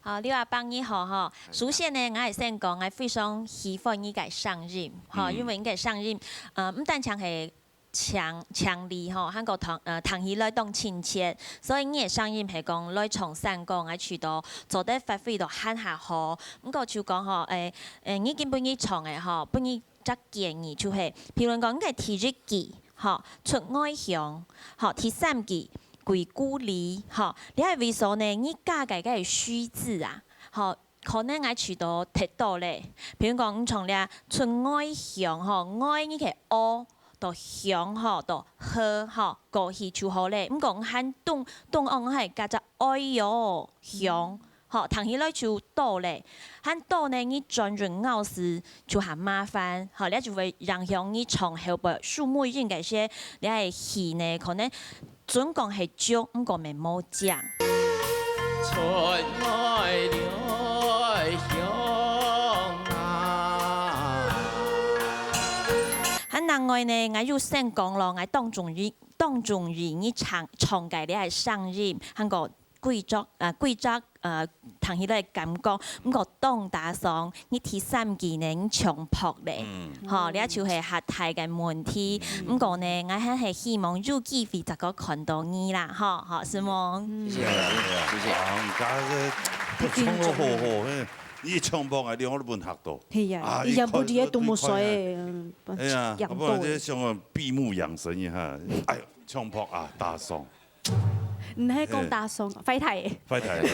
好，劉阿伯你好吼。首先呢，𠊎愛先講，𠊎非常喜歡你个聲音，吼，嗯。因為你个聲音，呃，毋單淨係 清，清麗吼，還過聽，呃，聽起來當親切。所以你个聲音係講來唱山歌，𠊎覺得做得發揮到還較好。毋過就講吼，誒，誒，你今晡日唱个吼，分你隻建議就係，譬如講你个第一句吼，出外鄉，吼，第三句歸故里，吼，這个位所呢，你加个該个虛字啊，吼， 可能𠊎試著忒多咧。譬如講，你像這出外鄉吼，外你个o，到鄉吼，到h吼，過去就好咧。毋過你還中，中央還加隻ai喲，鄉，吼，聽起來就多咧。還多呢，你轉音咬字就還麻煩，吼，這就會影響你唱後背，收尾音个時，這个氣呢，可能 準講係足，毋過乜無靚。出外來鄉啊。還另外呢，𠊎有先講咯，𠊎當中意，當中意你唱，唱个這个聲音，還過規則，呃，規則，呃， 聽起來感覺，毋過當打爽，你第三句呢，你唱破咧。嗯。吼，這就係較大个問題。嗯。毋過呢，𠊎還係希望有機會再過看到你啦，吼，吼，承蒙。嗯。謝謝，謝謝。啊，你家這，唱到好好，嘿，你唱破啊，你看都分嚇到。係啊，哎呀，你也不知道多麼帥，嗯，哎呀，要不然就想要閉目養神一下。哎喲，唱破啊，打爽。 毋係講打爽，壞忒个。壞忒个。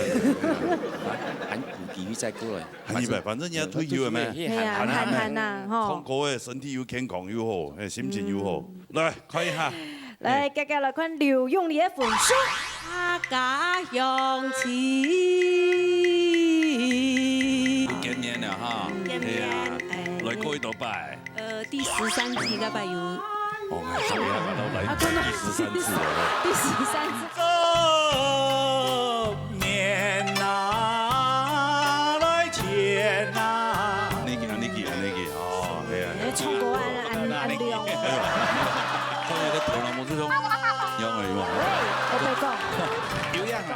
還有機會再過來。還有機會，反正你也退休了咩？係啊，閒閒啊，吼。唱歌个身體又健康又好，嘿，心情又好。嗯。來，看一下。來，嘿。遽遽來看劉永利个分數。客家鄉親。又見面了哈。見面。係啊，哎。來過幾多擺？ 呃，第十三集該擺有。哦，還有，還有，來，啊，真的。第十三次了，對。第十三次。做年啊，來錢啊。恁樣記，恁樣記，恁樣記，哦，對啊。哎，唱歌恁，恁，恁亮。哎喲，看你个頭腦模式中，有啊，有啊。喂，我跟你講。有樣啊。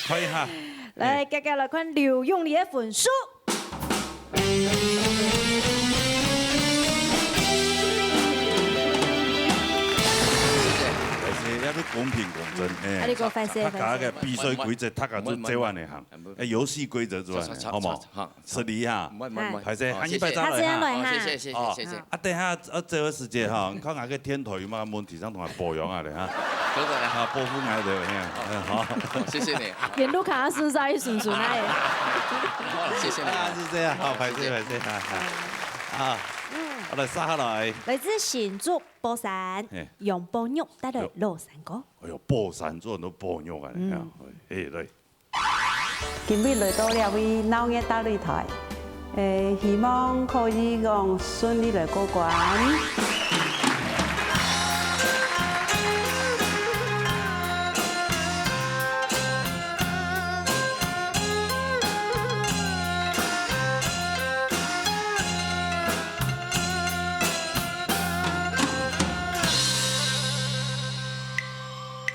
看一下。來，遽遽來看劉永利个分數。來，這个公平公正，哎，啊，你講壞勢，大家个比賽規則，大家都這樣來行，哎，遊戲規則這樣來，好無？失禮哈。歹勢，下一擺再來哈。下次再來哈。好，謝謝，謝謝，謝謝。啊，等下，啊，這个時間哈，你看𠊎个天頭有麼个問題，上同𠊎保養下咧哈。好的。啊，保護𠊎个，嘿，嗯，好。謝謝你。沿路看下順續順順啊，哎。好了，謝謝你。啊，是這樣，好，歹勢，歹勢，哈，哈。啊，好了，接下來。來自新竹 寶山，嘿。楊寶玉帶來老山歌。哎喲，寶山做很多寶玉啊，嗯。哎，來。今日來到這位鬧熱大擂台，誒，希望可以講順利來過關。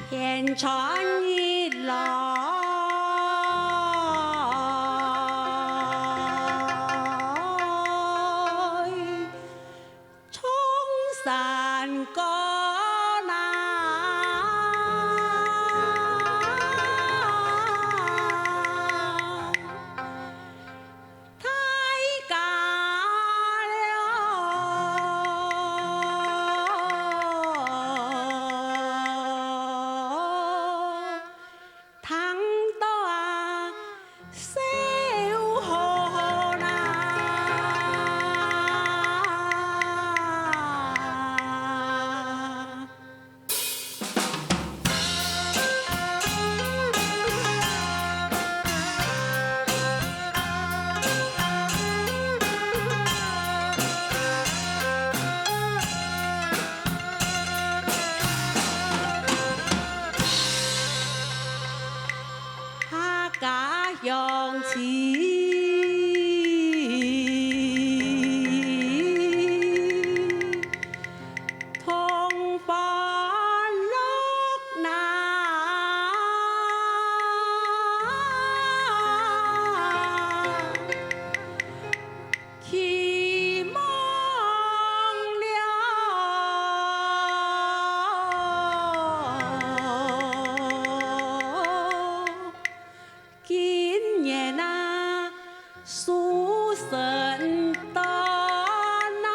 天穿日落，冲山歌呐。 大家了，聽到啊，笑呵呵啦。 客家鄉親，同歡樂哪。 期望了，今年啊，書生到哪。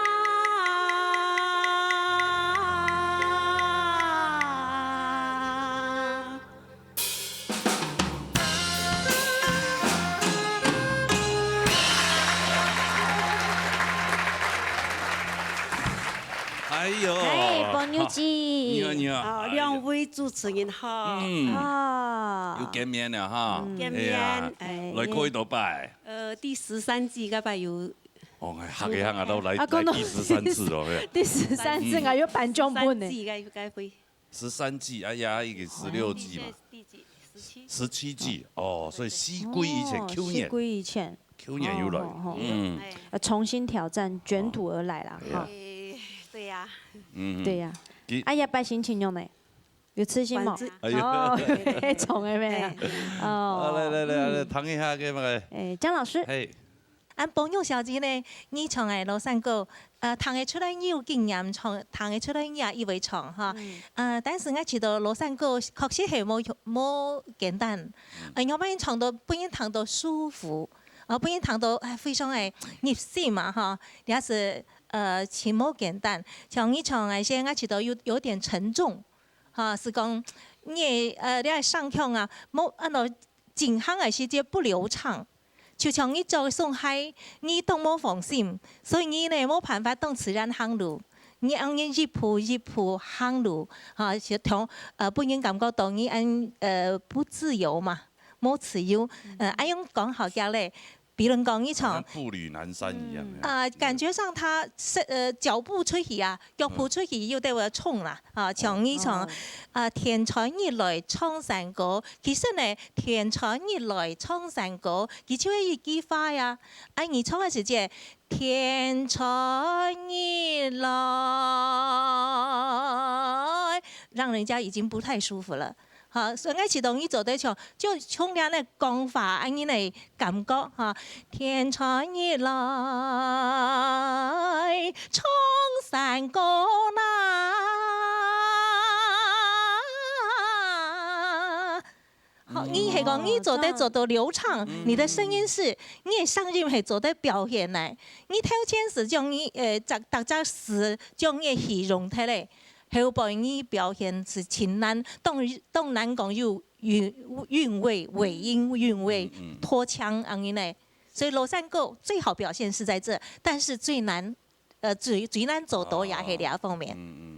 哎喲，哎，朋友姐。你好，你好。哦，哎呀。兩位主持人好。嗯。啊。又見面了哈。嗯。見面，哎呀，哎。來過幾多擺？呃，第十三屆，該擺有。哦，哎，客家行啊，都來，啊，講到來第十三次了，嘿。第十三次，嗯。啊，有頒獎本呢。十三屆，該，該會。 十三屆，哎呀，已經十六屆嘛。第幾？第幾？十七？十七屆，哦，所以四屆以前，哦，舊年，四屆以前。舊年又來，哦，哦，哦。嗯。哎。呃，重新挑戰，捲土而來啦，哦。哈。哎，對呀。嗯。對呀。佢哎呀，擺心情樣呢？有自信無？反正哎呀。哦，重了沒有？哎。哦。好，來，來，來，來，嗯。談一下，給那個哎，江老師。嘿。 恁寶玉小姐呢，你唱个老山歌，呃，聽得出來你有經驗，唱，聽得出來你也會唱哈。嗯。呃，但是𠊎知道老山歌確實係無，無簡單。嗯。呃，你愛唱到，分人聽到舒服，啊，分人聽到，哎，非常个入心嘛哈。這係，呃，真無簡單。像你唱个時，𠊎知道有，有點沉重，哈，係講你个，呃，這个聲腔啊，無，恁樣 進行个時節不流暢，就像你著雙鞋，你當無放心，所以你呢無辦法當自然行路。你恁樣一步一步行路，哈，就同，呃，分人感覺到你恁，呃，不自由嘛，無自由。呃，恁樣講好个咧，比如講你像，好像步履蹣跚一樣。嗯。啊，感覺上他是，呃，腳步出去啊，腳步出去又對我衝啦，啊，像你像，哦。啊，天穿日來唱山歌， 其實呢，天穿日來唱山歌，佢就係一句話呀。啊，你唱个時節，天穿日來，讓人家已經不太舒服了。好，所以𠊎知道你做得唱，就像恁樣个講法，恁樣个感覺哈。天穿日來唱山歌啦。好，你係講你做得做到流暢，你的聲音是，你的聲音係做得表現來。你頭前係將你，呃，逐，逐隻詞將你形容忒咧，後背你表現係盡難，當，當難講有韻，韻味、尾音韻味、拖腔恁樣呢。所以老山歌最好表現是在這，但是最難，呃，最，最難做到也係這方面。嗯。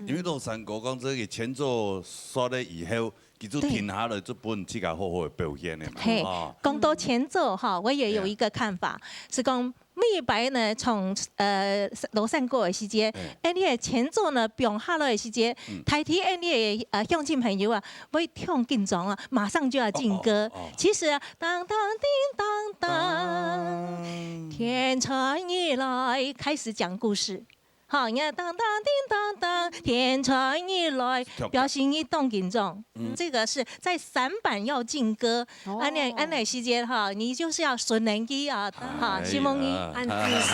因為老山歌講這個前奏煞了以後，佢就停下來，就分自家好好个表現个嘛。嘿，啊。講到前奏哈，我也有一個看法，是講每一擺呢，從，呃，老山歌个時節，哎，你个前奏呢，放下來个時節，大體你个，呃，鄉親朋友啊，會忒緊張啊，馬上就要進歌。哦，哦，哦。其實啊，當當叮當當，天穿日來，開始講故事。 好，你看，當當叮當當，天穿日來，表示你當緊張。這個是在三板要進歌，恁樣，恁樣時節哈，你就是要順等佢啊，哈，哎呀，承蒙你。恁仔細，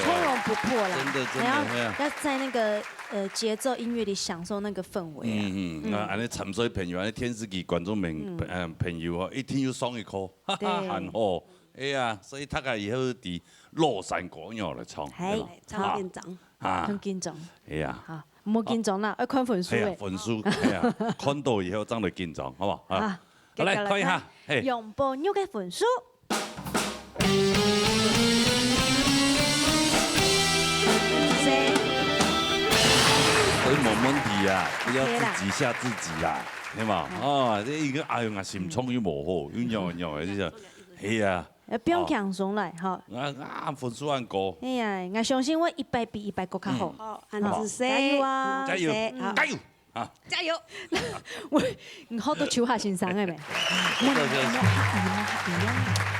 從容不迫啦。真的，真的，還要，哎呀。要在那個，呃，節奏音樂裡享受那個氛圍啊。嗯，嗯，那恁樣參賽朋友，恁樣電視機觀眾朋，嗯，朋友哦，一定要上一課，哈哈，對。很好。哎呀，所以大家以後在老山歌要來唱，嘿，對吧？超緊張。 啊。很緊張。哎呀。好，莫緊張啦，愛看分數哎呀，欸。分數，哎呀，看到以後正來緊張，好不好？啊。啊，好，來，接下來看一下，看嘿。楊寶玉个分數。所以無問題啊，不要自己嚇自己啦，對嘛？哦，這一個，哎喲，𠊎心腸又無好，又仰仰的，就係，哎呀。 呃，放輕鬆來，吼。啊，啊，分數恁高。哎呀，𠊎相信𠊎一擺比一擺過較好。嗯。好，恁仔細。加油啊！加油，好。加油！啊。我，你好多秋華先生个咩？對，對，對。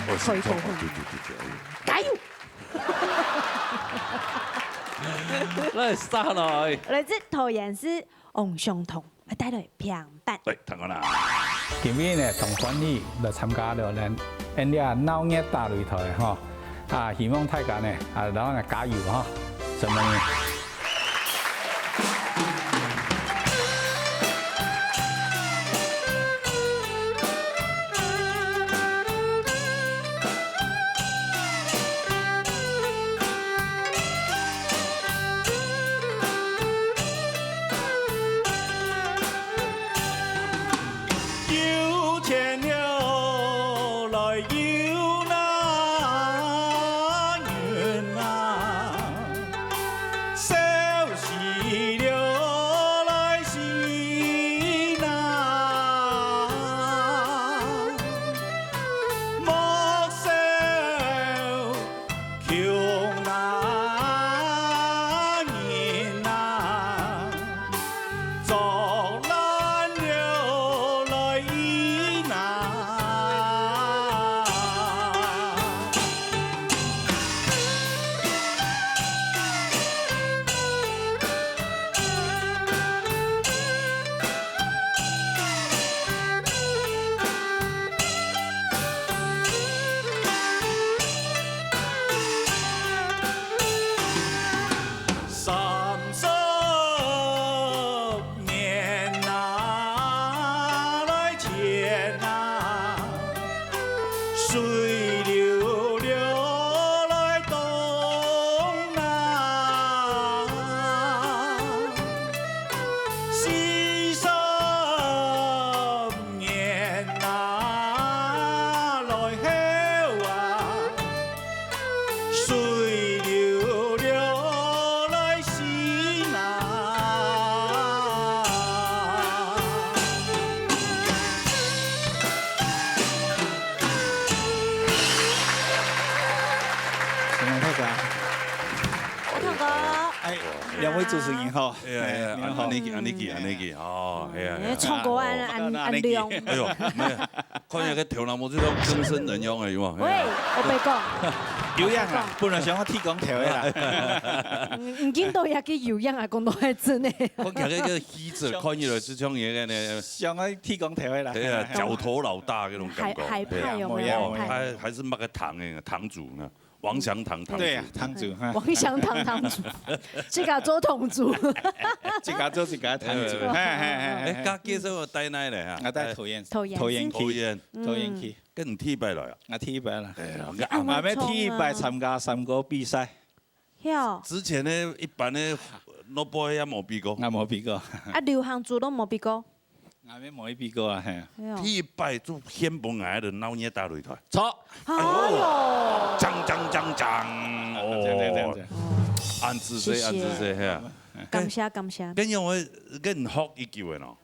莫客氣，莫客氣。哦，可以，可以，可以。對，對，對，對，哎喲。加油！來，下來。來自桃園市 翁相同，帶來平板。對，聽講啦。今日呢，同歡喜來參加了咱，俺這鬧熱打擂台吼，啊，希望大家呢，啊，然後呢，加油哈，承蒙你。 有錢了來有難運啊，少 死了來死難，莫愁窮難人難，作難了來難。 三十年啊，來天啊，水流流來東南，四十 年啊，來後啊，水流流來西南。承蒙大家。阿痛哥。哎，兩位主持人好。哎呀，哎呀，哎，你好。恁，恁仔細，恁仔細，恁仔細，哦，哎呀，哎呀。哎，唱歌恁，恁，恁亮。哎喲，沒有。 看起來个頭那毛就像更生人樣个，有無？喂，我白講。有影啊，本來想要剃光頭个啦。嗯，你今都也去有影啊，講到還真个。看起來个氣質，看起來就像一個呢，想要剃光頭个啦。對啊，角頭老大那種感覺。海，海派有沒有？對啊，哦，海派。還，還係麼个堂个，堂主呢？王祥堂堂主。對啊，堂主，哈。王祥堂堂主，自家做堂主。自家做自家堂主，哎，嘿，嘿，嘿，哎，嘿。家己做大哪位个哈？啊，在桃園，桃園。桃園區。桃園。嗯。桃園區。該你第一擺來啊？啊，第一擺啦。哎呀，啊，𠊎還第一擺參加山歌比賽。係哦。之前呢，一般的，nobody也無比過。𠊎無比過。啊，流行組都無比過。 𠊎也無去比過啊，嘿。哎喲。第一擺就掀崩𠊎个鬧熱大擂台。著。哎喲。锵锵锵锵，哦。锵锵锵锵。恁仔細，謝謝。恁仔細，嘿啊。感謝，感謝。恁樣个，恁學已久个喏。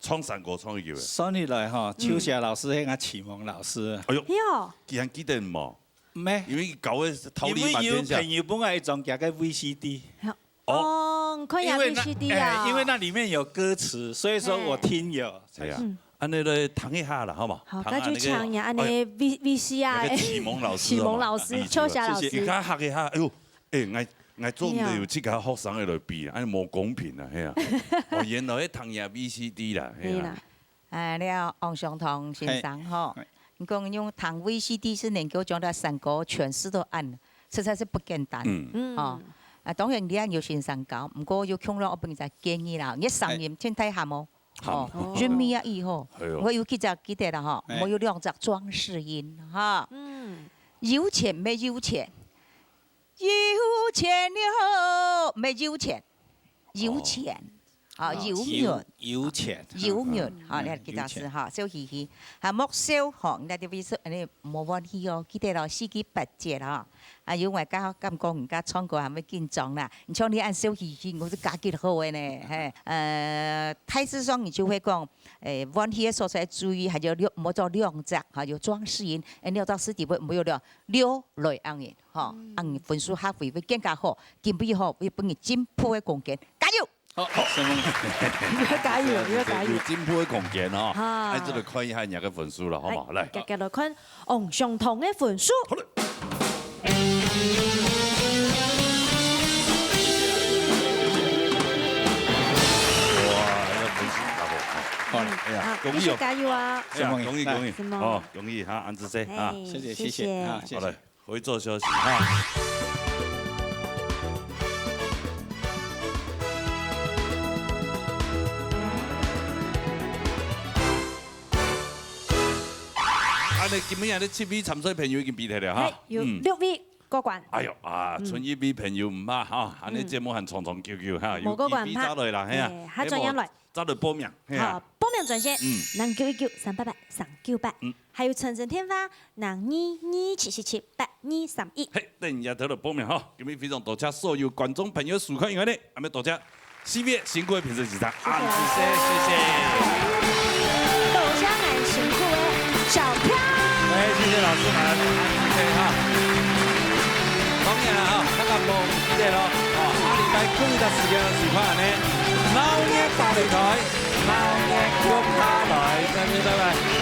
唱山歌唱已久个。算起來吼，嗯。秋霞老師係𠊎啟蒙老師。哎喲，係哦。佢還記得無？ 毋係。因為佢教个桃李滿天下。因為有朋友分𠊎一張佢个V C D。哦。哦，你看下因為那，V C D啊。哎，因為那裡面有歌詞，所以說我聽有。哎呀，嗯。恁樣來聽一下啦，好無？好，聽下那個，該就唱呀，恁樣哎喲，V，VCR，那個啟蒙老師，啟蒙老師，好無？秋霞老師。謝謝。你看學一下，哎喲，哎，𠊎，𠊎做毋得有自家學生个來比，恁樣無公平啊，係啊。哦，原來聽下V C D啦，係啊。可以啦。 哎，了，王祥堂先生吼，嘿。你講用聽V C D是能夠將這山歌詮釋到恁，實在是不簡單。嗯。嗯。吼，啊，當然你也有先生教，毋過有共樣，𠊎分你一個建議啦，你个聲音嘿。真大喊哦。喊。哦。哦。潤味啊，以後，哎喲。𠊎有幾隻記得啦吼，哎。𠊎有兩隻裝飾音哈。嗯。有錢沒有錢，有錢了沒有錢。 有錢，哦。啊，哦，有緣。有，有錢。有緣，嗯，啊，嗯，你看這個字哈，有錢。笑嘻嘻，啊，莫笑吼，你看這位是，恁樣無歡喜哦，記得咯，四季八節哦。啊，有𠊎家感覺人家唱歌還會緊張啦，你像你恁笑嘻嘻，𠊎就加幾好个呢，嘿，呃，大致上你就會講，誒，歡喜个所在注意，還有兩，莫做兩隻，哈，有裝飾音，誒，你要到四底位，毋好有了，六來恁樣。 吼，嗯。恁分數較會，會更加好，今晡日吼，會分你進步个空間，加油！好，好，承蒙。你要加油，你要加油。有進步个空間哦。哈。哎，這個看一下你个分數了，好無？哎，來。遽遽來看，王祥堂个分數。好嘞。哇，哎呀，分數真好。好嘞。哎呀，好，恭喜哦。繼續加油啊。哎呀，恭喜，恭喜。承蒙。哦，恭喜哈，恁仔細哈。哎，謝謝，謝謝，謝謝。啊，謝謝。好嘞。 回座休息哈。恁樣，今晡日這七位參賽朋友已經比忒了哈。哎，有六位過關。嗯。哎喲，啊，嗯。賰一位朋友毋怕哈，恁樣節目還長長久久哈，嗯。有機會再來啦，係啊。無過關怕。哎，還專業來。 早點報名，係啊。好，報名專線，嗯。零九一九三八八三九八，嗯。還有傳真電話，零二二七七七八二三一。嘿，等一下頭來報名哈。今晡日非常多謝所有觀眾朋友收看以外呢，還有多謝四位辛苦个評審先生，謝謝。恁仔細，謝謝。多謝恁辛苦个小飄。哎，謝謝老師們，恁仔細哈。當然了哈，大家無記得咯，哦，下禮拜同一隻時間收看呢，鬧熱大擂台。 鬧熱共下來，再見，拜拜。